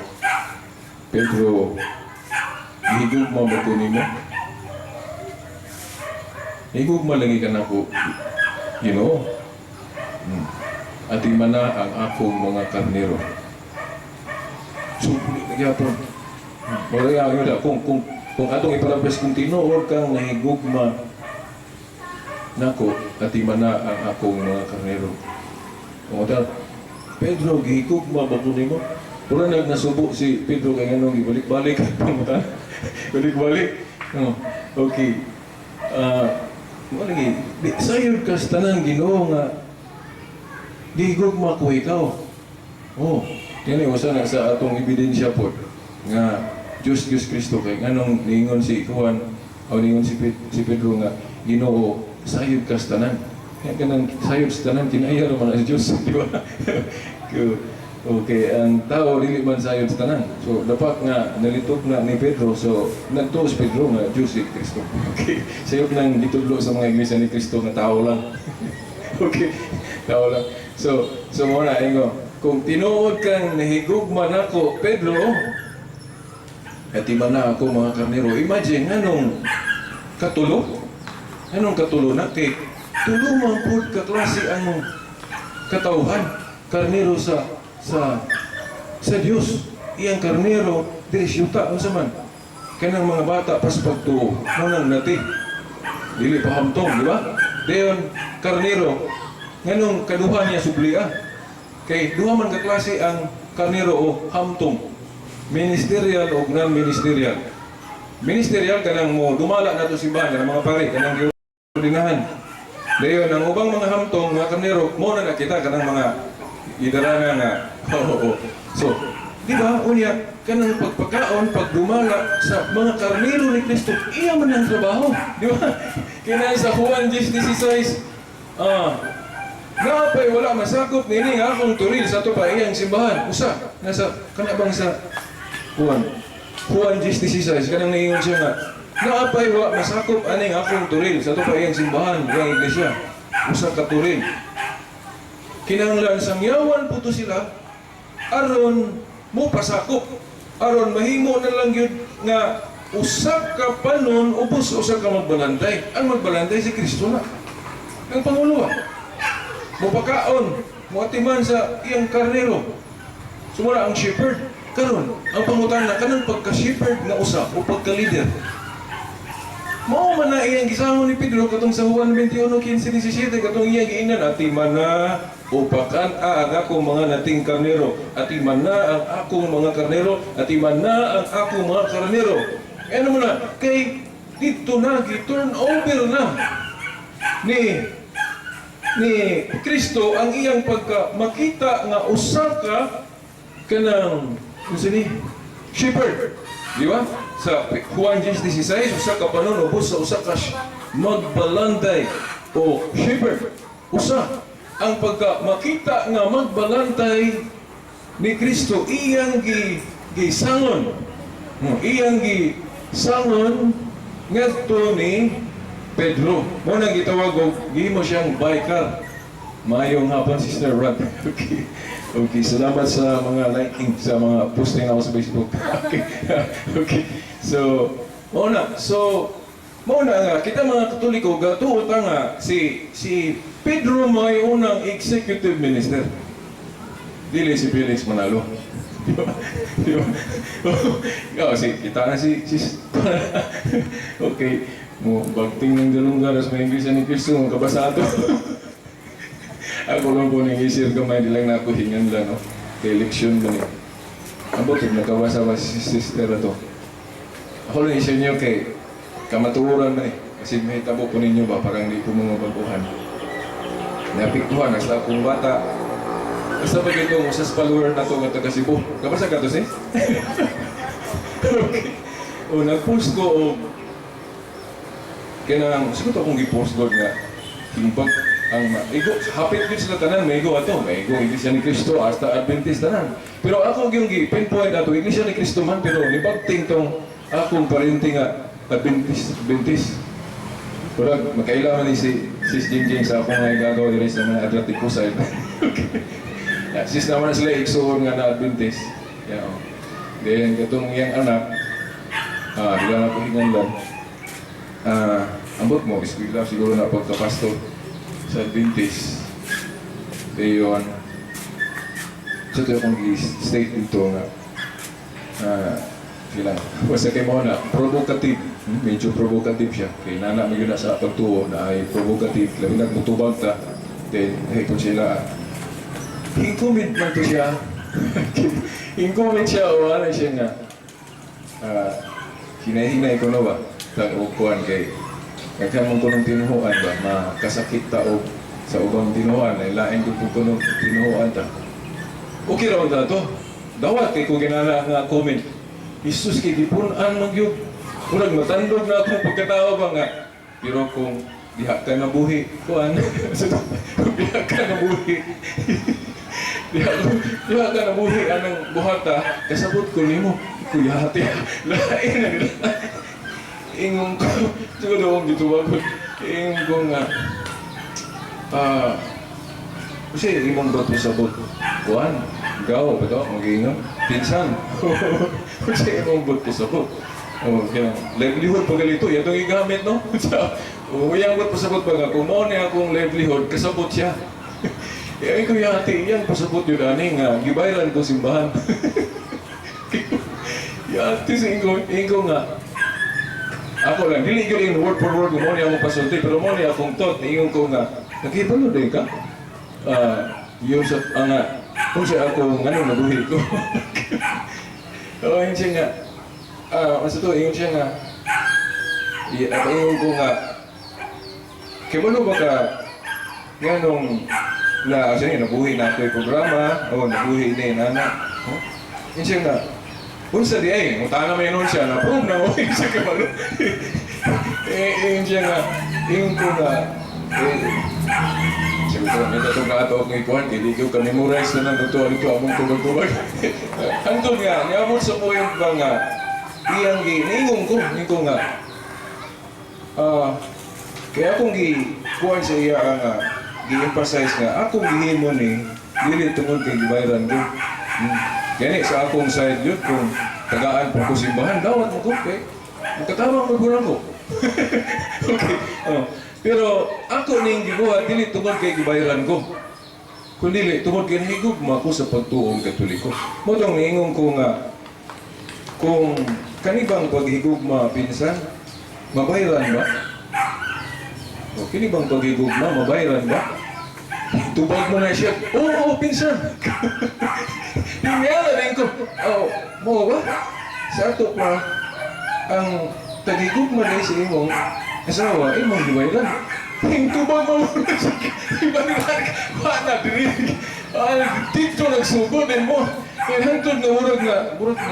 "Pedro, gihigugma ba ko nimo?" "Higugma lagi ka nako, Ginoo." "At na ang akong mga karnero." Subli na gyapon. Wala nga yun, kung atong iparaphrase, "Kung tinuod kang nahigugma nako, at na ang akong mga karnero." Kung ata, "Pedro, gihigugma ba ko nimo?" Pura nag nasubo si Pedro kay nganong gibalik-balik pangutan. Balik-balik. Oh, okay. Ah, mo lagi, di sayod ka sa tanan, Ginoo, nga gihigugma ko ikaw. Oh, kini usa na sa atong ebidensya po nga Diyos Diyos Kristo kay nganong niingon si Juan o niingon si Pedro nga, "Ginoo, sayod ka sa tanan." Kaya kanang sayod sa tanan, kinaya man ang Diyos, di ba? Okay, ang tao dili man sayod sa tanan. So dapat nga nalitok na ni Pedro, so nagtuo si Pedro nga Diyos si Kristo. Okay, sayop nang gitudlo sa mga iglesia ni Kristo nga tao lang. Okay, tao lang. So mo na ingo, "Kung tinuod kang nahigugma nako, Pedro, at iba na ako mga karnero." Imagine, anong katulo? Anong katulo na? Kay tulo man pud ka klase ang katawhan. Karnero sa Dios. Iyang karnero diri sa yuta, unsa man? Kanang mga bata pas pagtuo, mo nang nati. Dili pa hamtong, di ba? Dayon karnero nganong kaduha niya sublia. Kay duha man ka klase ang karnero o hamtong. Ministerial o non-ministerial. Ministerial, kanang mo dumala nato simbahan, kanang mga pari, kanang giordinahan. Dayon ang ubang mga hamtong, mga karnero, mo na nakita kanang mga idarana nga. Oo. So, di ba, unya, kanang pagpakaon, pagdumala sa mga karnero ni Kristo, iya man ang trabaho. Di ba? Kaya sa Juan 10:16, "Napay wala masakop nini nga akong turil sa ato pa iyang simbahan." Usa, nasa, kana bang sa Juan? Juan 10:16, kanang naingon siya nga, "Naapay wala masakop aning akong turil sa ato pa iyang simbahan, iyang iglesia." Usa ka turil. Kinahanglan sangyawan po to sila aron mo pasakop, aron mahimo na lang gyud nga usa ka panon ubos usa ka magbalantay. Ang magbalantay si Kristo na. Ang pangulo mo pakaon, moatiman sa iyang karnero. Sumura ang shepherd. Karon, ang pangutana, kanang pagka-shepherd nga usa o pagka-leader. Mao man na iyang gisangon ni Pedro katong sa Juan 21:15, 17, katong iyang giingnan, "Atiman na upakan ang akong mga nating karnero. Atiman na ang akong mga karnero. Atiman na ang akong mga karnero." Ano mo na? Kay dito na, gi-turn over na ni Kristo ang iyang pagka makita nga usa ka kanang unsa ni shepherd, di ba? Sa Juan 10:16, usa ka panon ubos sa usa ka magbalantay o shepherd. Usa ang pagka makita nga magbalantay ni Kristo, iyang gi gisangon, iyang gisangon ngadto ni Pedro. Mo nang gitawag og gihimo siyang vicar. Maayong hapon, Sister Rod. Okay. Okay, salamat sa mga liking sa mga posting ako sa Facebook. Okay. So, mao na. So, mao na nga kita mga Katoliko gatuo ta nga si si Pedro may unang executive minister. Dili si Felix Manalo. Di ba? Di ba? Oh, si kita na si, si okay. Mo bagting ng dalunggan sa mga Iglesia ni Cristo mo kabasa ato. Ako lang po nang isip kamay, di lang na ako hingan lang, no. Kay eleksyon ba ni. Ambot og nakabasa ba si sister ato. Ako lang i-share niyo kay kamatuoran man eh. Kasi may tabo po ninyo ba, parang di po mga baguhan. Naapektuhan, hasta akong bata. Basta pag itong usas follower na to nga taga Cebu. Kabasa ka to, sis? Okay. O, nag-post ko og kanang siguro akong gi-post God nga himbag ang maigo hapit gyud sila tanan, maigo ato, maigo Iglesia ni Cristo hasta Adventist tanan, pero ako gyud gi pinpoint ato Iglesia ni Cristo man, pero nibagting tong akong parente nga Adventist. Adventist. Murag makailaman ni si Sis Jingjing sa akong mga gagawa diri sa mga Adriatico side. Okay. Yeah, sis naman na sila igsuon nga na Adventist. Yeah, oh. Then katong iyang anak, di lang ako hinganlan. Ambot mo, eskwela siguro na pagka-pastor sa Adventist. Dayon, sa ito akong gi-state dito nga, sila, basta kay mo na, provocative, medyo provocative siya. Kay nana mo yun na sa pagtuo na ay provocative, labi nagmutubag ta, then, hey, kung sila, hinkumit man to siya. Hinkumit siya, o ano siya nga, hinahinay ko na ba, tag og kuan kay kaghan man kunong tinuhuan ba, makasakit ta og sa ubang tinuhuan, ay lain kung kunong tinuhuan ta. Okay ra man ta to. Dawat kay ko ginana nga comment. Jesus kay gipun-an man gyud. Murag matandog na akong pagkatao ba nga. Pero kung diha ka nabuhi, kuan, kung diha ka nabuhi, diha ka nabuhi anang buhata, kasabot ko nimo, kuya hati, lain na nila. Ingon ko, siguro akong gituwag ko, ingon ko nga, kasi imong bato sabot, kuan, gaw, ba to, mag-ingon, pinsan, kasi imong bato sabot. Oh, kaya livelihood pag galito, yan itong gigamit, no? Sa, oh, iyang bato pasabot pa nga, kung mao ni akong livelihood, kasabot siya. Eh, ko yati, iyang pasabot yun ani nga, gibayran ko simbahan. Yati sa ingo, ingo nga, ako lang, dili gyud yung word for word mo ni akong pasulti, pero mo ni akong thought, ingon ko nga, nakibalo din ka? Yun sa, ang Kung siya ako, ngano nabuhi ko? Oo, yun siya nga. Ah, masa to, yun siya nga. Ingon ko nga, kaya ba ka, nganong na, sige, nabuhi na ako yung programa, o nabuhi na yun, ana. Oh? Yun siya nga, unsa di ay, kung na may siya, na-prove na mo, yun siya kabalo. Eh, yun siya nga, ingon ko nga, eh, sabi ko, may tatong kaato akong ikuhan, kaya di ko ka-memorize na lang ito, ito, among tubag-tubag. Hangtod nga, niabot sa point ba nga, iyang gi, niingon ko, ingon ko nga, kaya akong gi, kuhan sa iya nga, gi-emphasize nga, akong gihimo ni, dili tungod kay gibayaran ko. Gani, sa akong side yun, kung tagaan po ko simbahan, dawat mo ko, kay, magkatama ko ko. Okay. Oh. Pero ako ning gibuhat dili tungod kay gibayaran ko. Kundi tungod kay nahigugma ko sa pagtuong Katoliko. Mao tong niingon ko nga kung kanibang paghigugma pinsan, mabayaran ba? O kini bang paghigugma mabayaran ba? Tubag mo na siya. Oo, oh, pinsan. Tingala rin ko. Oh, mo ba? Sa ato pa, ang tagigugma na sa imong asawa, imong gibayaran. Yung tubag mo na siya. Ibayaran. Wala, diri. Ah, dito nagsugod din mo. Kaya hangtod nga murag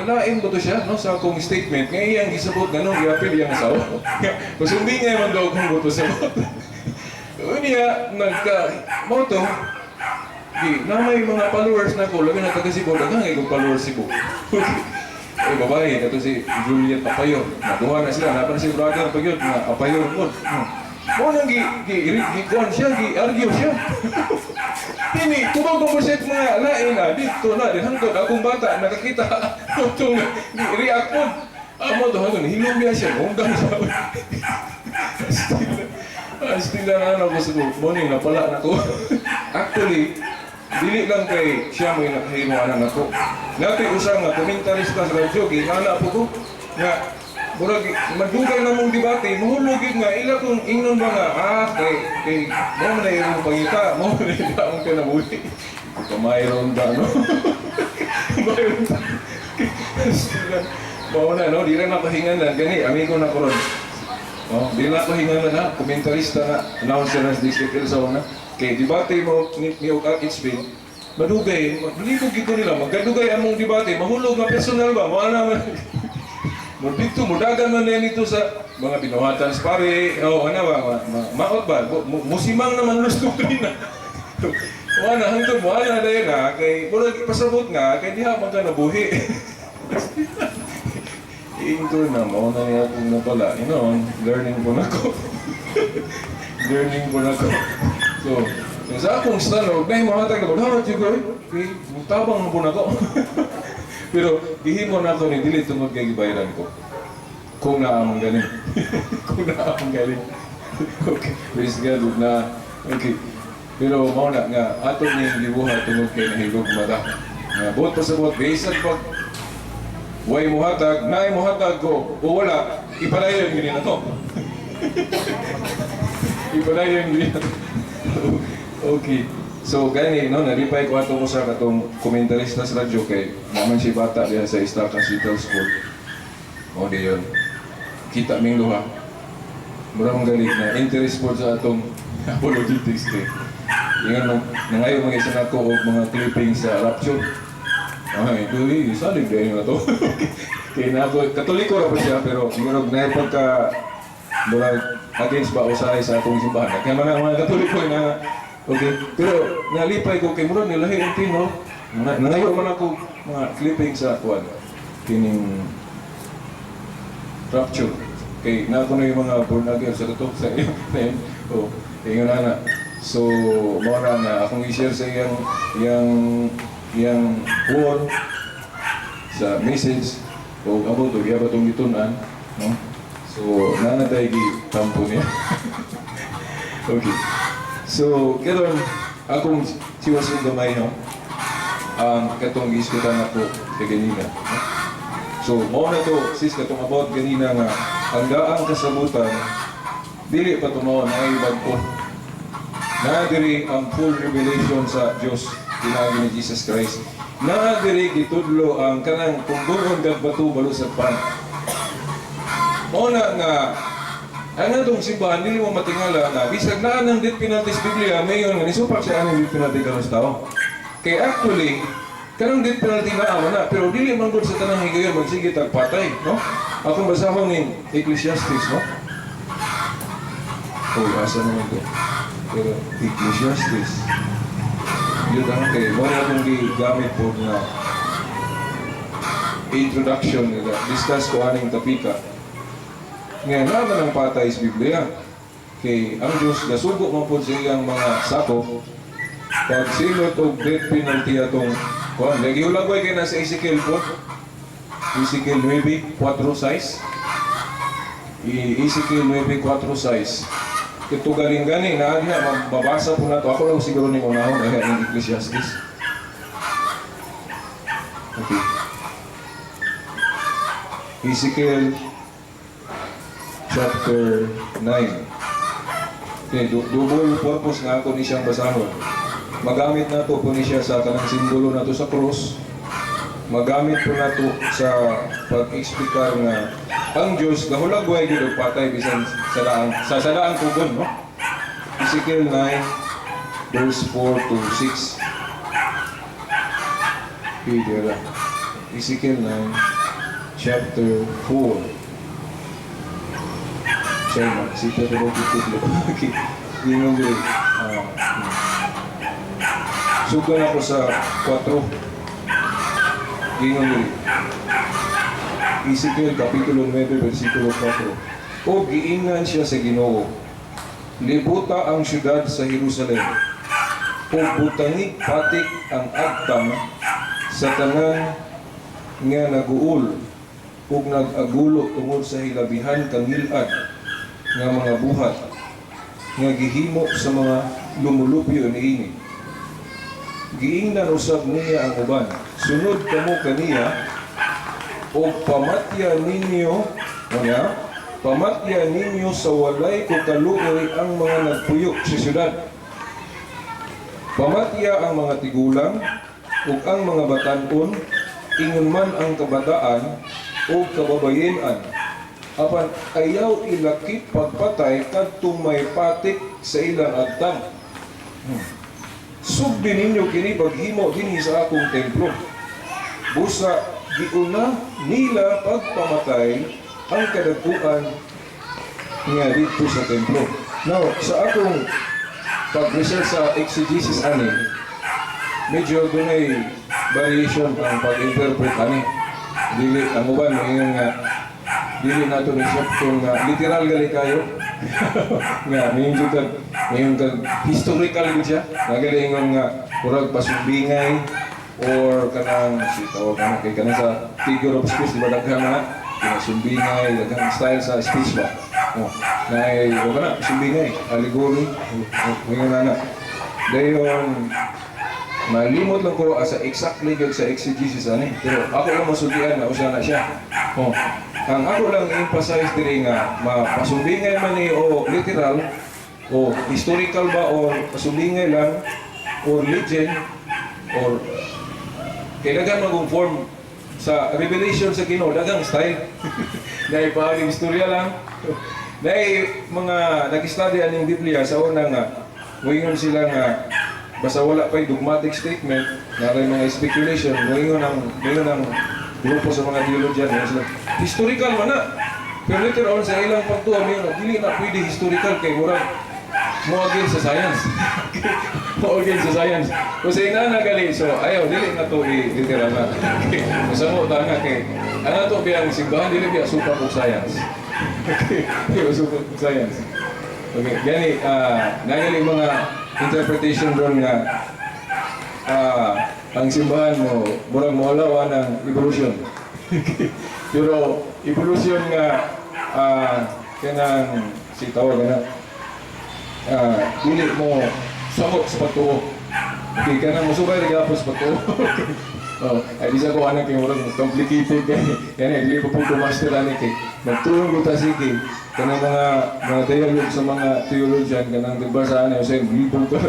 nalain ba to siya, no, sa akong statement. Nga iyang gisabot nga, no, giapil iyang asawa. Pasumbi nga man daw akong buto sabot. Unya, nagka, mo to, di, na may mga followers na ko, labi na taga Cebu, daghang kay kong followers Cebu. Okay. Eh, babae, kato si Juliet Apayor. Naduha na sila, napa na si brother pa yun, nga Apayor po. Mo nang gi, gi, gi, gi, kuwan siya, gi, argue siya. Dini, tubag ko siya mga lain na, dito na, din hangtod, akong bata, nakakita, itong react po. Amo to, hangtod, hilom niya siya, undang siya. Still na ano ko sa morning, napala na ko. Actually, dili lang kay siya mo yung nakahimo anak nako. Natoy usa nga komentarista sa radyo, gingana po ko nga murag madugay na mong debate, mahulog gyud nga ila kung ingnon ba nga kay kay mo man na imong pangita, mo man na imong kinabuhi. Mayroon ba no? Mayroon ba? Still mao na no, di lang ako hingalan gani, amigo na ko ron. Oh, di lang ako hingalan ha, komentarista na, announcer na sa District sa una. Kay debate mo ni, ni og Spin, madugay, malikog gid ko nila, magkadugay among debate, mahulog nga personal ba, wala naman. Mo dito, mudagan man na nito sa mga binuhatan sa pare, oh, ano ba, ma, ma, maot ba, musimang naman los doktrina. Wala, hangtod mo, wala na yun ha, kay, murag ipasabot nga, kay diha man ka nabuhi. Iingko na, mao na niya akong napala. Learning po na ko. Learning po na ko. So, sa akong stand, dahil mahatag ako, dapat yun ko, okay, tabang na po na ko. Pero, gihimo na ako ni dili tungod kay gibayaran ko. Kung naamang galing. Kung naamang galing. Okay, praise God, ug na. Okay. Pero mao na nga ato ning gibuhat tungod kay nahigog mata. Nga buot pa sa buot, bisan pag way muhatag, naay muhatag ko, o wala, ipadayon gini na to. Ipadayon gini na to. Okay. So gani no, nalipay ko atong usa katong komentarista sa radyo kay naman si bata diha sa Estaca Little School. O di yun. Kita ming duha. Mura mong galing na interest po sa atong apologetics kay. Ingon nung nangayo mga isa nako og mga clipping sa Rapture. Ay, ito salig dahil na to. Kaya na ako, Katoliko ra po siya, pero siguro na pagka murag against ba usahay sa atong simbahan. Kaya mga mga Katoliko na okay, pero nalipay ko kay murag nilahi ang tino. Nangayo man ako mga clipping sa kuan kining Rapture. Kay na ako na yung mga born again sa kato sa iyo. Oh, ingon na na. So, mao na nga akong i-share sa iyang iyang iyang wall sa message o abot og iya batong gitun-an, no? So, nanatay gi tampo niya. Okay. So, karon akong siwason gamay no. Ang katong giisgutan nako kay ganina. No? So, mao na to sis katong about ganina nga ang daang kasabutan dili pa tumaon na bag-o. Naa diri ang full revelation sa Dios pinaagi ni Jesus Christ. Naa diri gitudlo ang kanang kung kag bato balusag pan. Mao na nga ang atong simbahan dili mo matingala nga bisag naa ng death penalty sa Biblia, mayon nga nisupak siya aning death penalty karon sa tao. Kay actually kanang death penalty naa man na, pero dili man gud sa tanang higayon magsige tag patay, no? Akong basahon ning Ecclesiastes, no? Oh, asa naman to? Pero Ecclesiastes. Yun ang kay mo na akong gigamit po nga introduction nga discuss ko aning topika. Nga naman ang patay sa Biblia. Kay ang Diyos gasugo man pod sa iyang mga sakop pag silot og death penalty atong kuan. Lagi hulagway kay nasa Ezekiel po. Ezekiel 9, 4 6. Ezekiel 9, 4 6. Ito galing gani na na mababasa po nato. Ako lang siguro ning unahon ay ang Ecclesiastes. Okay. Ezekiel chapter 9. Okay, double purpose nga ako ni siyang basahon. Magamit nato po ni siya sa kanang simbolo nato sa cross. Magamit po nato sa pag-explicar nga ang Diyos gahulagway gyud og patay bisan sa laang sa laang kugon, no? Ezekiel 9 verse 4 to 6. Okay, dira. Ezekiel 9 chapter 4. Sorry, ma. Sita ko ba tutudlo? Okay. Ingon diri. Sugdan ako sa 4. Ingon diri. Ezekiel Kapitulo 9, versikulo 4. O giingnan siya sa Ginoo, "Libuta ang syudad sa Jerusalem, ug butangig patik ang agtang sa tanan nga naguol ug nag-agulo tungod sa hilabihan kangilad nga mga buhat nga gihimo sa mga lumulupyo niini." Giingnan usab niya ang uban, "Sunod kamo kaniya og pamatya ninyo, ano, pamatya ninyo sa walay ko kaluoy ang mga nagpuyo sa syudad. Pamatya ang mga tigulang ug ang mga batan-on, ingon man ang kabataan ug kababayenan. Apan ayaw ilakip pagpatay kadtong may patik sa ilang agtang. Sugdi ninyo kini paghimo dinhi sa akong templo." Busa giuna nila pagpamatay ang kadagkuan nga didto sa templo. Now, sa akong pag-research sa exegesis ani, medyo dunay variation ang pag-interpret ani. Dili ang uban moingon nga dili nato ni siya kung nga literal gali kayo nga moingon kag historical gud siya, nagalingon nga murag pasumbingay or kanang si tawag ana kay kanang sa figure of speech, di ba, daghan na kinasumbingay, daghang style sa speech ba, oh, na o kana sumbingay, allegory, moingon na dayon. Malimot lang ko asa exactly gyud sa exegesis ani, pero ako lang masultian na usa na siya. Oh, ang ako lang emphasize diri nga mapasumbingay man ni o literal o historical ba o pasumbingay lang or legend or kay daghan man form sa revelation sa Ginoo, daghang style. Dahil paaging istorya lang. Dahil mga nag-study aning Biblia sa una nga moingon sila nga basta wala pa'y dogmatic statement na rin mga speculation, moingon ang grupo sa mga theologian, moingon sila historical man na. Pero later on sa ilang pagtuo, moingon na dili na pwede historical kay murag mo against sa science, mo against sa science kung sa ina na gali. So ayaw, dili na to i-literal na. Okay. Sa mo tanga kay ang ato biyang simbahan dili biya supak og science. Okay, dili supak og science. Okay, gani nagali mga interpretation ron nga ang simbahan mo murag moalaw ng evolution. Pero evolution nga kanang si tawag na dili mo samot sa pagtuo. Okay, kanang mosubay ra gyapon sa pagtuo. Oh, ay di sa ko anak kay murag complicated kay kani dili pa po ko master ani kay magtulong ko ta sige. Kanang mga dialogue sa mga theologian, kanang diba sa ano, sa libog ka.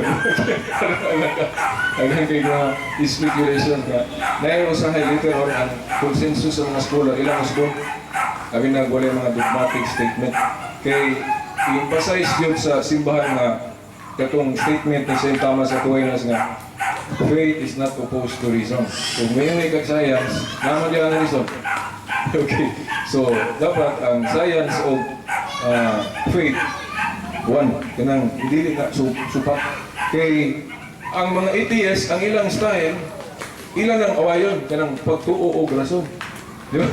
Hanggang kay mga speculation ka. Naay usahay later on ang consensus sa mga scholar, ilang usbon. Labi na wala mga dogmatic statement. Kay i-emphasize yun sa simbahan nga katong statement ni St. Thomas Aquinas nga faith is not opposed to reason. Kung may kag science, naman diyan ang reason. Okay. So, dapat ang science o faith one, kanang dili na supak kay ang mga atheists, ang ilang style, ilan ang awayon kanang pagtuo og rason. Di ba?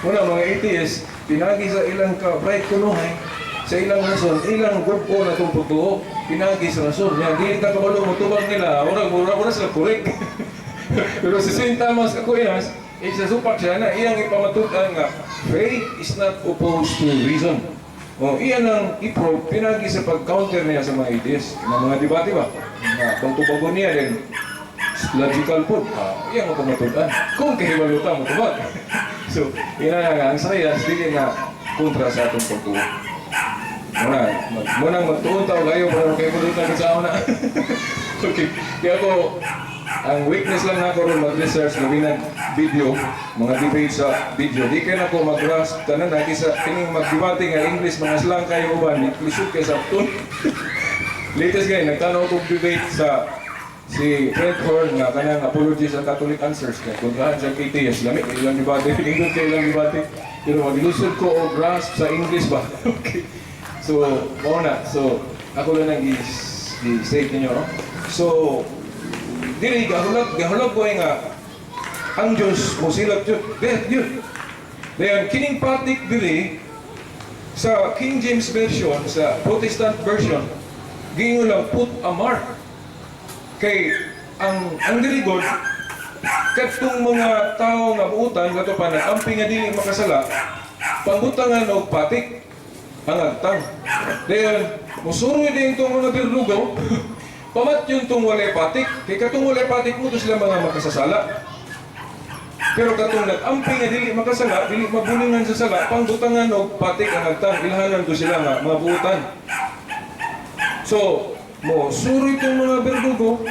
Una, mga atheists, pinagi sa ilang ka bright kunuhay sa ilang rason, ilang grupo na itong pagtuo, pinagi sa rason. Yan, dili ta kabalo mo tubag nila, murag murag murag sila correct. Pero si St. Thomas Aquinas, isa supak siya na iyang ipamatud-an nga faith is not opposed to reason. O iyan ang i-probe pinagi sa pag-counter niya sa mga atheists. Ng mga debate ba? Na kung tubagon niya din, logical po. Ah, iyan ang pamatud-an. Kung kahibalo ta mo tubag. So, ina nga ang science dili na kontra sa atong pagtuo. Muna, munang magtuon ta og ayo para kay kulo ta sa na. Okay. Kaya ako, ang weakness lang nako ron mag-research, labi na video, mga debate sa video. Di kay nako mag-grasp tanan na kisa kining magdebate nga English, mga slang kayo uban, lisod kay sa tun. Latest gay nagtanaw kog debate sa si Fred Horn nga kanang apology sa Catholic Answers kay kontrahan sa atheist, lami kay ilang debate, nindot kay ilang debate, pero maglusod ko og grasp sa English ba. Okay. So, mao na. So, ako lang ang i-state ninyo, no? So, dili gahulag ko ay nga ang Diyos mosilat jud. Death jud. Then kining patik diri sa King James Version, sa Protestant version, giingon lang "put a mark." Kay ang diri god, kadtong mga tao nga buutan kato pa nag-amping nga dili makasala, pangbutangan og patik ang agtang. Then musuroy din tong mga birlugaw, pamatyon tong walay patik, kay katong walay patik mo to sila mga makasasala. Pero katong nag-amping nga dili makasala, dili mabulingan sa sala, pangbutangan og patik ang agtang, ilhanan ko sila nga mga buutan. So, mo suroy tong mga berdugo,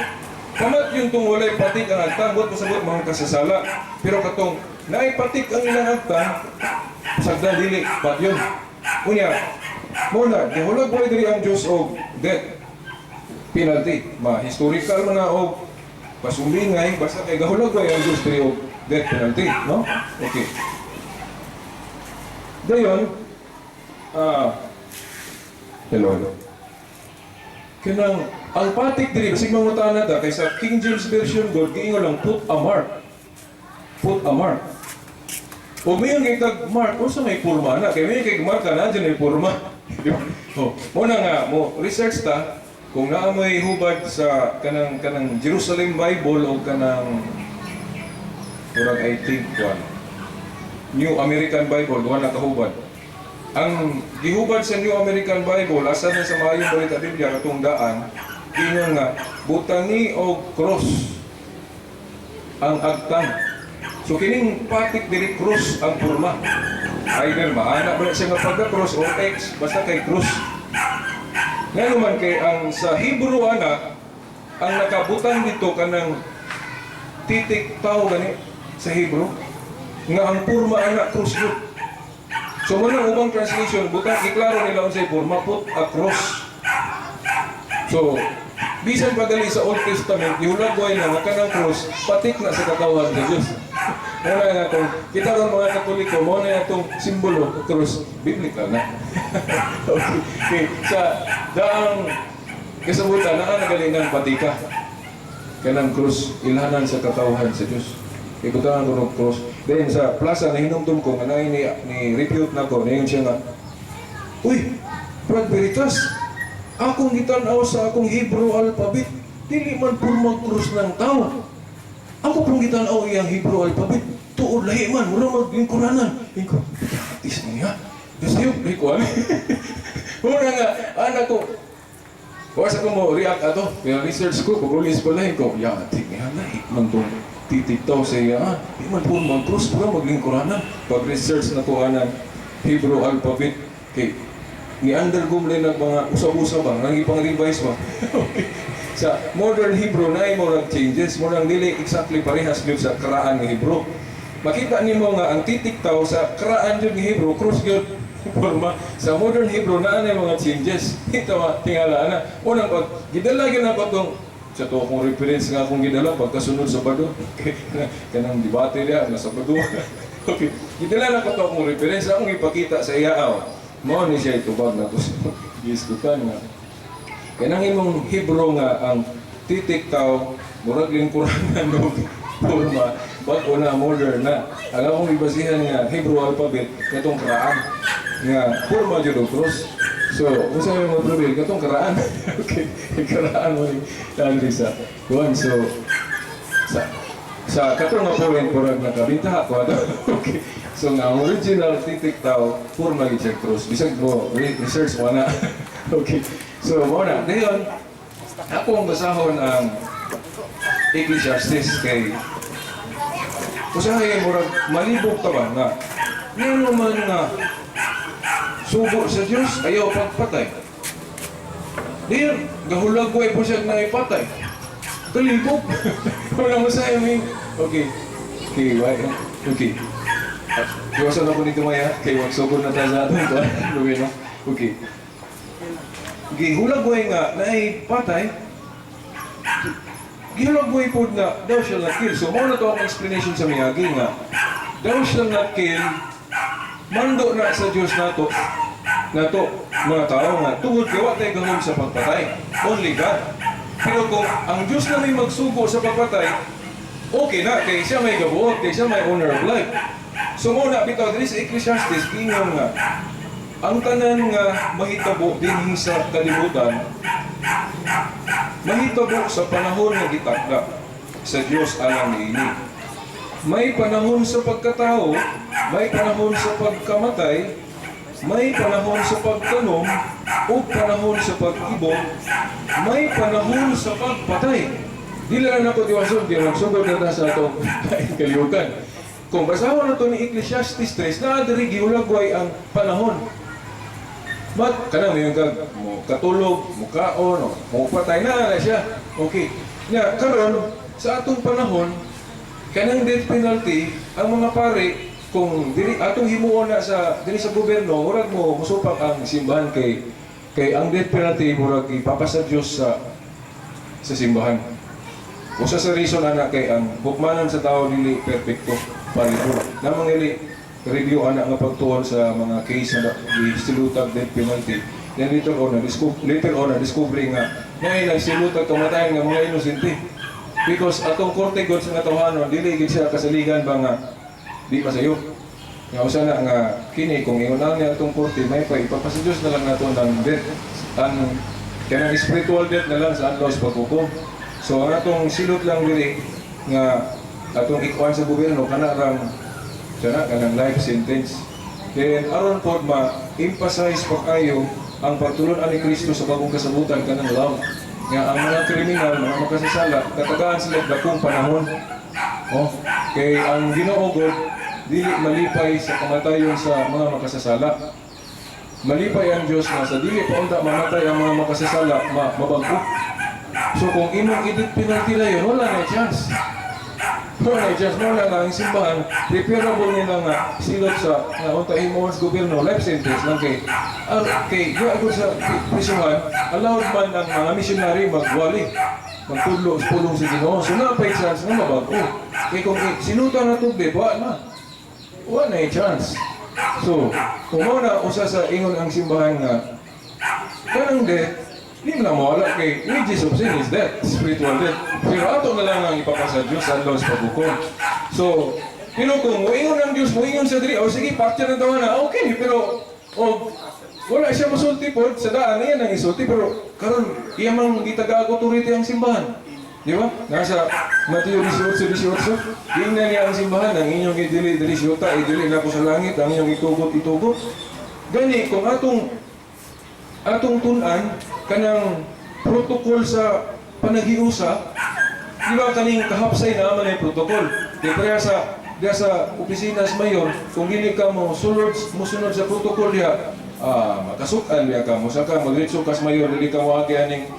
pamatyon tong walay patik ang agtang, buot pasabot mga kasasala. Pero katong naay patik ang ilang agtang, sagdan dili patyon. Unya, mo na gihulag ko diri ang Dios og death penalty. Ma historical man na og pasumbingay, basta kay gahulag ko ang Dios diri og death penalty, no? Okay. Dayon, hello, hello. Kanang ang patik diri, basig mangutana ta, kay sa King James Version god giingon lang "put a mark." Put a mark. O mayon kay kag mark, unsa may porma na? Kay mayon kay marka na dyan may porma. Di ba? Oh, mo na nga mo research ta kung naa mo'y hubad sa kanang Jerusalem Bible o kanang murag, I think, one New American Bible, duha na kahubad. Ang gihubad sa New American Bible, asa na sa Maayong Balita Biblia katong daan, ingon nga butangi og cross ang agtang. So kining patik diri, cross ang porma. Either maana ba siya nga pagka-cross o X, basta kay cross. Ngano man kay ang sa Hebrew ana, ang nakabutang dito kanang titik tao gani sa Hebrew nga ang porma ana cross yun. So mo nang ubang translation butang, iklaro nila unsay porma, "put a cross." So bisan pa gali sa Old Testament, gihulagway na nga kanang cross patik na sa katawhan sa Dios. Muna nga kung kita ron mga Katoliko, mo na itong simbolo, cross, biblical na. Okay. Sa daang kasabutan, naa nagali ng patika. Kanang cross, ilhanan sa katawhan sa Dios. Ibutangan ko ng cross. Then sa plaza, nahinumdum ko, nga ni repute na ko, nayon siya nga, "Uy, Brad Veritas, akong gitan-aw sa akong Hebrew alphabet, dili man porma cross ng tao. Ako pong gitan-aw iyang Hebrew alphabet, tuod lahi man, mura maglingkuranan." Ingko, atis niya. Diyos yun, di ko alam. Mura nga, anak ko, wa sa ko mo react ato. Kaya research ko, pag-ulis pa lahi ko, ya, niya, lahi man tong titik tao sa iya, ah, di man po mag-cross, pura maglingkuranan. Pag-research na ko anang Hebrew alphabet, kay Ni undergo mo ng mga usab-usab ba, nang ipang-revise ba. Okay. Sa modern Hebrew na ay murag changes, murag dili exactly parehas gyud sa karaan nga Hebrew. Makita nimo nga ang titik tao sa karaan gyud nga Hebrew, cross gyud forma. Sa modern Hebrew naa na mga changes. Ito ma tingala na. Unang pag gidala gyud nako tong sa to akong reference nga akong gidala pagkasunod sa Sabado. Okay. Kanang debate diha nga Sabado. Okay. Gidala na ko to akong reference, akong ipakita sa iya aw. Mao ni siya itubag na to sa gisgutan nga kanang imong Hebrew nga ang titik tao murag lingkuranan og forma, bag-o na, modern na. Ang akong ibasihan nga Hebrew alphabet, katong karaan nga forma jud og cross. So, unsa may mga problema katong karaan? Okay, karaan mo ni dali sa kuan. So sa katong nga point, murag nakabintaha ko ato. Okay. So nga ang original titik tao, forma gyud siya cross. Bisag mo research mo na. Okay. So mo na. Dayon akong basahon ang Ecclesiastes kay usahay murag malibog ta ba nga ngano man nga sugo sa Dios ayaw pagpatay. Dayon gahulagway po siya na ipatay. Kalibog. Wala mo sa amin. Okay. Okay, why? Okay. Iwasan ako nito maya, kay magsugod na tayo sa atong to. Luwi na. Okay. Gihulagway nga naay patay. Gihulagway pod nga thou shall not kill. So mao na to ang explanation sa miagi nga thou shall not kill, mando na sa Dios nato nato mga tao nga tungod kay wa tay gahom sa pagpatay. Only God. Pero kung ang Dios na may magsugo sa pagpatay, okay na kay siya may gabuot, kay siya may owner of life. So mao na bitaw diri sa Ecclesiastes giingon nga ang tanan nga mahitabo dinhi sa kalibutan mahitabo sa panahon nga gitakda sa Dios alang niini. May panahon sa pagkatao, may panahon sa pagkamatay, may panahon sa pagtanom, ug panahon sa pag-ibong, may panahon sa pagpatay. Dili lang nako diwason, di magsugod na ta sa atong kalihukan. Kung basahon na to ni Ecclesiastes 3, naa diri gihulagway ang panahon. But kanang may kag mo katulog, mo kaon, o mo patay na na siya. Okay. Nya karon sa atong panahon, kanang death penalty, ang mga pare, kung diri atong himuon na sa diri sa gobyerno, murag mo musupak ang simbahan kay kay ang death penalty murag ipapasa Dios sa simbahan. Usa sa reason ana kay ang hukmanan sa tao dili perpekto palibur. Namang ili review ana nga pagtuon sa mga case na gisilutag death penalty. Then later on na discover nga naay nagsilutag kamatayan nga mga inosente. Because atong korte god sa nga tawhanon dili gid siya kasaligan ba nga di masayo. Nga usa na nga kini kung ingon niya atong korte may pa ipapasa Dios na lang nato ng death, ang kanang spiritual death na lang sa adlaw sa paghukom. So ang atong silot lang diri nga atong ikuan sa gobyerno kana rang kana kanang life sentence. Then aron pod ma-emphasize pa kayo ang pagtulon ani Kristo sa bagong kasabutan, kanang love nga ang mga kriminal, mga makasasala, katagaan sila og dakong panahon. Oh, kay ang Ginoo God dili malipay sa kamatayon sa mga makasasala. Malipay ang Dios nga sa dili pa unta mamatay ang mga makasasala, mabago. So kung imong i-death penalty na yun, wala na chance. Wala na chance. Wala nga ang simbahan, preferable nila nga silot sa nga unta imo sa gobyerno, life sentence lang kay ang kay di ako sa prisuhan, allowed man ang mga missionary magwali, magtudlo sa pulong sa Ginoo. So naa pay chance nga mabago. Kay kung sinutan na tubig, wa na. Wa na chance. So, kung mao na usa sa ingon ang simbahan nga kanang death, di mo na mawala kay wages of sin is death, spiritual death. Pero ato na lang ang ipapasa Diyos sa adlaw sa paghukom. So, pero kung moingon ang Diyos, moingon sa diri, o sige, pakya na tawa na, okay, pero o, wala siya musulti po, sa daan, iyan ang isulti, pero karon iya mang gitaga authority ang simbahan. Di ba? Nasa Mateo 18:18, tingnan niya ang simbahan, ang inyong idili diri sa yuta, idili na ko sa langit, ang inyong itugot, itugot. Gani, kung atong atong tun-an kanang protocol sa panaghiusa, di ba kaning kahapsay na man ay protocol? Di pareha sa diya sa opisina sa mayor, kung dili ka mo sulod, musunod sa protocol diha, Makasukan biya ka, musaka, magdiretso kas mayor, dili ka moagi aning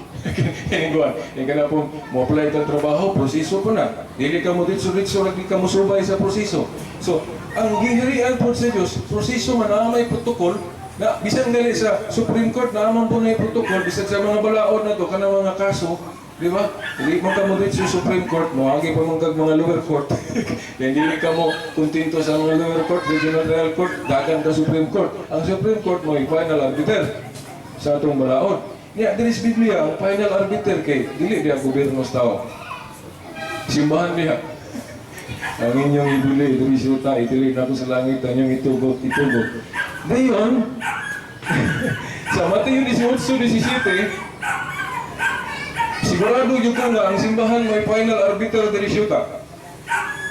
ining kuan. Yung kana pong mo apply kang trabaho, proseso po na. Dili ka mo diretso-diretso, lagi ka mosubay sa proseso. So, ang giharian po sa Diyos, proseso man naa may protocol, na bisan gali sa Supreme Court na man po na protocol, bisan sa mga balaod na to, kanang mga kaso, di ba? Dili man ka mo dito sa Supreme Court, moagi pa man kag mga lower court. Then dili ka mo kontento sa mga lower court, regional trial court, dagan ka Supreme Court. Ang Supreme Court mo final arbiter sa atong balaod. Niya, diri sa Biblia, ang final arbiter kay dili diya gobyerno sa tao. Simbahan diha. Ang inyong ibili, diri sa yuta, idili na ako sa langit, ang inyong itugot, itugot. Dayon, sa Mateo 18:17, sigurado yun ko nga ang simbahan may final arbiter diri sa yuta.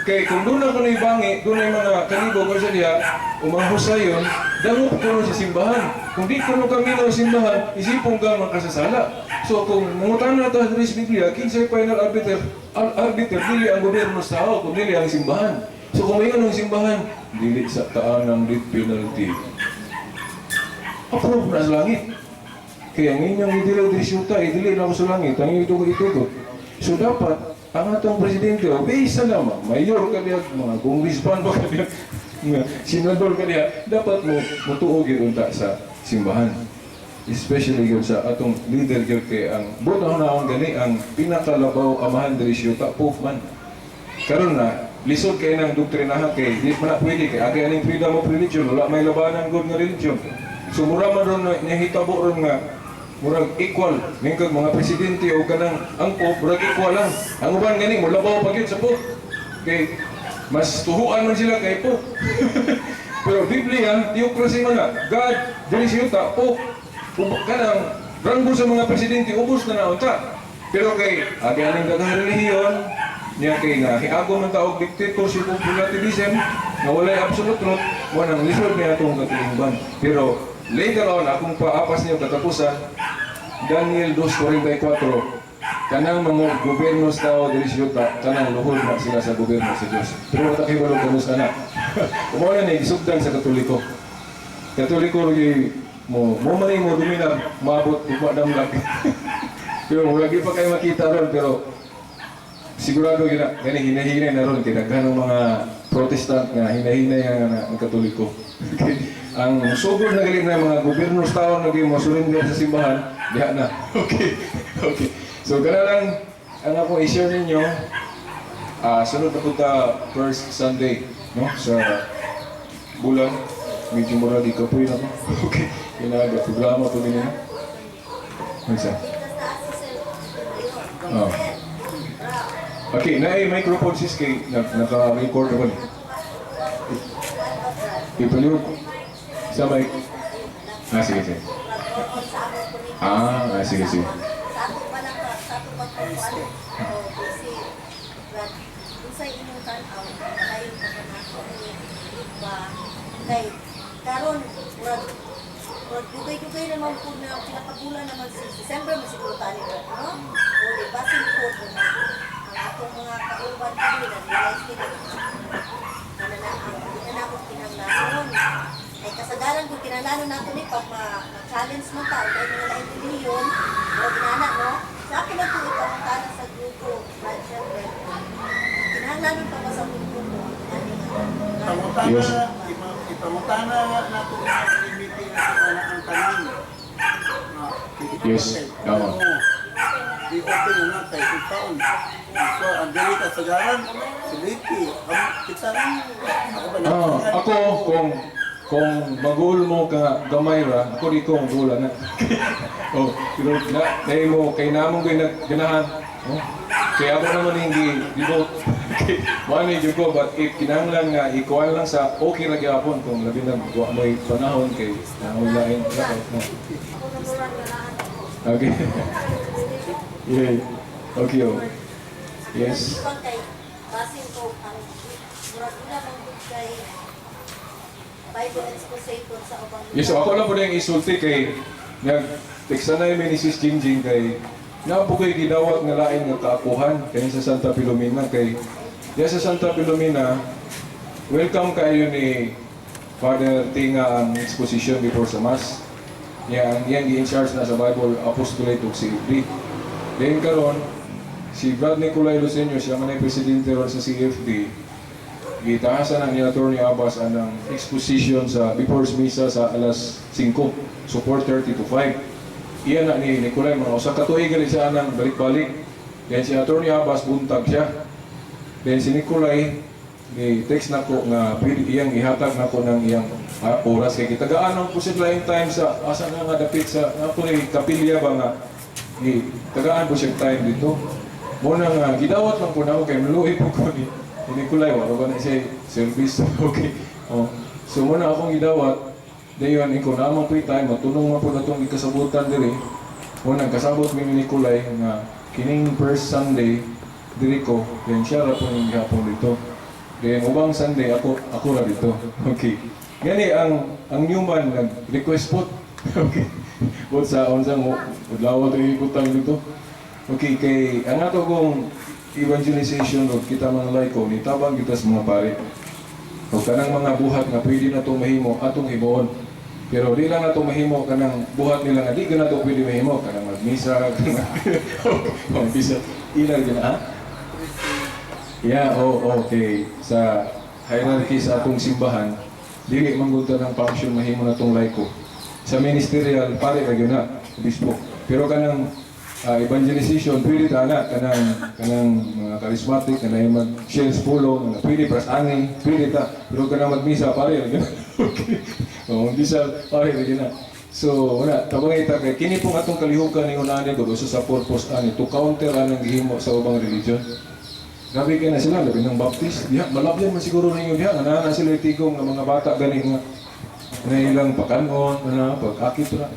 Kay kung doon ako naibangi, doon ay mga kalibo ko sa diha, umahusay yun, dangop ko sa simbahan. Kung di ko kami ng simbahan, isipong ka makasasala. So kung mangutan na ta diri sa Biblia, kinsay final arbiter, ang arbiter dili ang gobyerno sa tao, kung dili ang simbahan. So kung mayon ang simbahan, dili sa taan ng death penalty. Approve na sa langit. Kaya ang inyong idili diri sa yuta, idili na ako sa langit, ang inyong itugot, itugot. So dapat, ang atong presidente, obey sa lamang, mayor ka diha, mga congressman ba ka diha, mga senador ka diha, dapat mo mutuo gyud unta sa simbahan. Especially gyud sa atong leader gyud kay ang buot na ang gani ang pinakalabaw amahan diri sa yuta, Pope man. Karon na lisod kay nang doktrinahan kay di man na pwede kay agi aning freedom of religion, wala may labanan gud nga religion. So mura man ron na nahitabo ron nga murag equal mingkag mga presidente o kanang ang Pope, murag equal lang. Ang uban gani molabaw pa gyud sa Pope kay mas tuhuan man sila kay Pope. Pero Biblia, theocracy man na. God diri sa yuta, Pope. Kanang ranggo sa mga presidente ubos na naunta. Pero kay agi aning daghang relihiyon niya kay nga hiago man taog dictatorship ug relativism nga walay absolute truth, mo nang lisod niya atong katilingban. Pero later on, akong paapas niyo katapusan, Daniel 2:44, kanang mga gobyerno sa tao diri sa yuta, kanang luhod na sila sa gobyerno sa Dios. Pero wala kay kanus ana. Mao na ni gisugdan sa Katoliko. Katoliko lagi mo mo man mo dominar maabot ugma damlag. Pero wala gyud pa kayo makita ron, pero sigurado gyud na gani hinahinay na ron kay daghan ng mga Protestant nga hinahinay nga ang Katoliko. Ang sugod na gali na mga gobyerno sa tao naging mo surrender sa simbahan, diha na. Okay. So kana lang ang ako i-share ninyo. Sunod na punta first Sunday, no, sa bulan. Medyo mura di kapoy na ko. Okay. Kinaga programa po din niya. Ano siya? Oh. Okay, na ay microphone sis kay naka-record ako ni. Ipaliw sa mic. Ah, sige, sige. Ah, sige, sige. Sa ato pa lang ka, sa ato pa ko ano, o busy. But unsay imong tan-aw, dayon pa ka nako ni ba kay karon murag dugay-dugay naman po na pinakabulan naman si December man siguro tani ba, no? O di basin po ang atong mga kauban kami na realize nila na na ang di na nako kinahanglanon. Ay kasagaran kung kinahanglanon nato ni pag ma-challenge man ta o dahil mga laing relihiyon, o ginana, no? Sa akin lang po ipamutana sa grupo, Brad Shepherd, kinahanglanon pa ba sa grupo ani nga? Pangutana, Yes. ipangutana nato sa meeting na sa ang tanan. Nga, Yes, tama. I-open na na kay taon. So, ang dili kasagaran, si Vicky, ang kita lang. Ako ba Ah, ako kung magul mo ka gamay ra, ako di ko magula na. Oh, pero na dahil mo kay namong kay nagganahan, oh. Kaya ako naman hindi devote. Okay, mao ni jud ko, but if kinahanglan nga ikuan lang sa okay ra gyapon kung labi na wa mo'y panahon kay namoy lain. No. Ako na murag ganahan ako. Okay. Yeah. Okay. Oh. Yes. Ang kay basin ko ang murag una man gud kay Bible expositor sa ubang Yes, so ako lang po na yung isulti kay nag teksanay mi ni Sis Jingjing kay naa po kay gidawat nga lain nga kaapuhan kay sa Santa Filomena kay diya sa Santa Filomena welcome kayo ni Father Tinga ang exposition before sa Mass. Niya ang iyang gi-in charge na sa Bible Apostolate ug CFD. Then karon si Brad Nicolay Lucenio, siya man ay presidente ron sa CFD. Gitahasan na ni Attorney Abbas ang exposition sa before misa sa alas 5, so 4:30 to 5. Iyan na ni Nicolay, mga usa ka tuig gali siya anang balik-balik. Then si Attorney Abbas, buntag siya. Then si Nicolay ni text nako nga pwede iyang ihatag nako ng iyang oras kay gitagaan ang po sila yung time sa asa nga nga dapit sa ako ni kapilya ba nga ni tagaan po siya time dito. Mo na nga gidawat lang po nako kay maluhi po ko ni Nicolay, wala ba na siya service. Okay. Oh. So mo na akong gidawat, dayon ikaw na amang free time, matunong man po na itong ikasabutan diri. Mo nang kasabot mi ni Nicolay nga kining first Sunday diri ko, then siya ra po ning gihapon dito. Then ubang Sunday ako ako ra dito. Okay. Gani ang Newman nag-request po. Okay. But sa unsang udlaw to ibutang dito. Okay, kay ang ato kong evangelization o kita mga laiko ni tabang kita sa mga pari. O kanang mga buhat nga pwede na itong mahimo, atong himuon. Pero di lang nato mahimo kanang buhat nila nga di ka nato pwede mahimo kanang magmisa, kanang magmisa ila gyud, ha? Yeah, oh, okay. Sa hierarchy sa atong simbahan, dili man gud ta ng function mahimo na tong laiko. Sa ministerial, pare ra gyud na, obispo. Pero kanang evangelization, pwede ta na kanang kanang mga charismatic kanang mag-share sa pulong, nga pwede pras ani, pwede ta. Pero kanang magmisa, pare ra gyud. Okay. Oh, misa pare ra gyud na. So, wala, tabangay ta kay kini pong atong kalihukan ningon ani gud usa sa purpose ani to counter anang gihimo sa ubang religion. Grabe kay na sila, labi ng Baptist. Diha, malabyan man siguro ninyo diha. Nga naa sila tigong nga mga bata gani nga na ilang pakanon, na pag-akit na.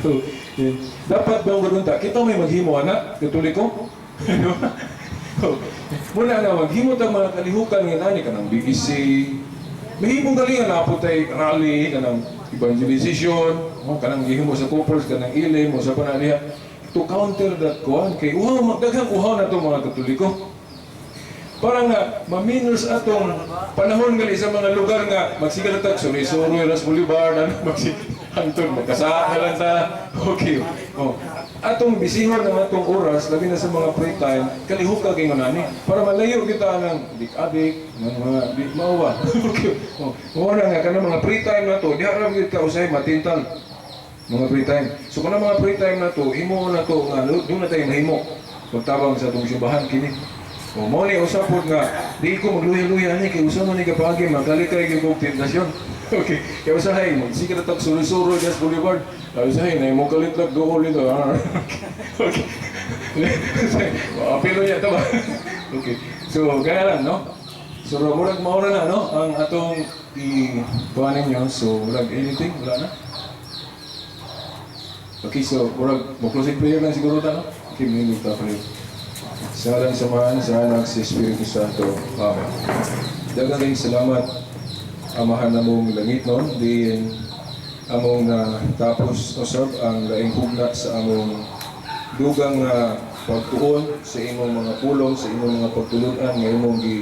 So, eh, dapat bang ganun ta? Kita may maghimo, ana, Katoliko? Muna nga, maghimo tag mga kalihukan nga nani, kanang BEC. Mahimong galing nga napo tay rally, kanang evangelization, oh, kanang gihimo sa couples, kanang ilim, o sa panaliha to counter that kuan kay uhaw magdaghang uhaw na to mga Katoliko. Para nga maminus atong panahon gali sa mga lugar nga magsiga na tag suri-suri ras Boulevard, ano, magsi hantod magkasa na lang ta. Okay. Oh. Atong bisihon ang atong oras, labi na sa mga free time, kalihok ka kay nani para malayo kita ng dik-adik ng mga di mao. Okay. Oh, mao na nga kanang mga free time na to, diha ra gyud ka usahay matintal mga free time. So kanang mga free time na to, himo na to nga doon na tayo mahimo pagtabang sa atong simbahan kini. O mo ni usa pod nga di ko magluya-luya ani kay usa man ni kapagi magalikay gyud kog tentasyon. Okay. Kay usahay mo sige na tag suri-suri gas Boulevard. Ay, usahay na mo kalit lag duol dito. Ah. Okay. Apilo niya to ba? Okay. So kaya lang, no? So murag mao na, no, ang atong i kuha ninyo. So murag anything wala na. Okay, so murag mo closing prayer lang siguro ta, no? Okay, may ta prayer. Sa ngalan sa Amahan, sa Anak, sa Espiritu Santo. Amen. Daghang salamat, Amahan namong langitnon, diin among na tapos usab ang laing hugna sa among dugang nga pagtuon sa imong mga pulong, sa imong mga pagtulunan nga imong gi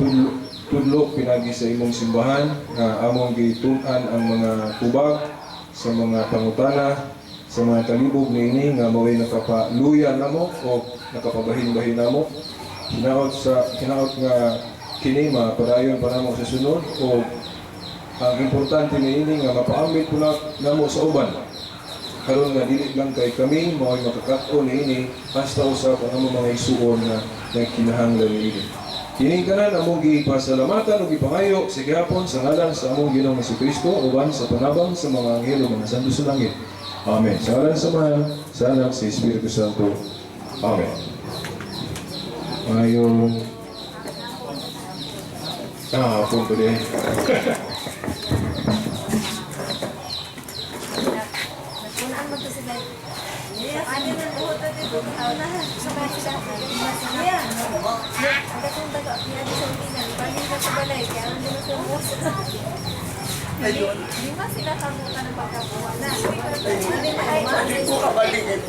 tudlo, tudlo pinagi sa imong simbahan nga among gitun-an ang mga tubag sa mga pangutana sa mga kalibog niini nga mao'y nakapaluya namo o nakapabahin-bahin namo. Hinaot sa hinaot nga kini mapadayon pa namo sa sunod o ang importante niini nga mapaambit po na namo sa uban karon nga dili lang kay kami mao'y makakaton niini, hasta usab ang among mga igsuon nga nagkinahanglan niini. Kining tanan among gipasalamatan ug gipangayo sa gihapon sa ngalan sa among Ginoong Kristo uban sa panabang sa mga anghel ug mga santo sa langit. Amen. Sa ngalan sa Amahan, sa Anak, sa Espiritu Santo. Amen. Ayon. Ah, punto din. Nagpunaan mo to sila. Ano nang buhot na dito? Sa Yeah. Ang katong taga niya sa Pina, balik na sa balay, kaya ano na sa bus. Lima sila kamuta ng pagkabuha na. Ano ba ay Hindi ko kabalik eh.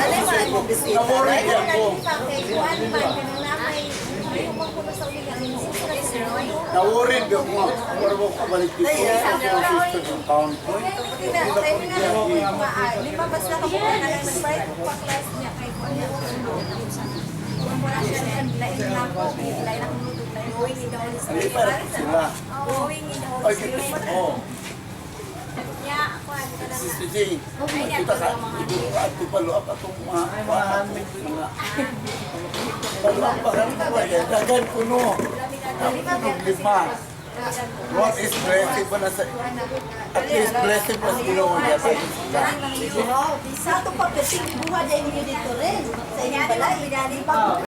Alay man, Naboring ako. kay kuan man kanang na kay Na-worried ako nga. Wala ko kabalik dito. Sa akong sister ng town ko. Hindi na ko biyahe. Lima basta ka na lang nag-private pa class niya kay kuya. Wala siya lain na ako, lain akong luto, lain going in the Holy Ano Spirit. pa rin sila. Going in the Holy Ay, Spirit. oh. Nya, kuan ka na. Sister Jane, kita ka, ito follow up atong mga follow up pa rin ko eh. Dagan ko no. Ang lima. What is blessing pa na sa, at least blessing pa sa Ginoo niya sa sila. Sa ato pa, buha dyan ninyo dito rin. Sa inyong balay.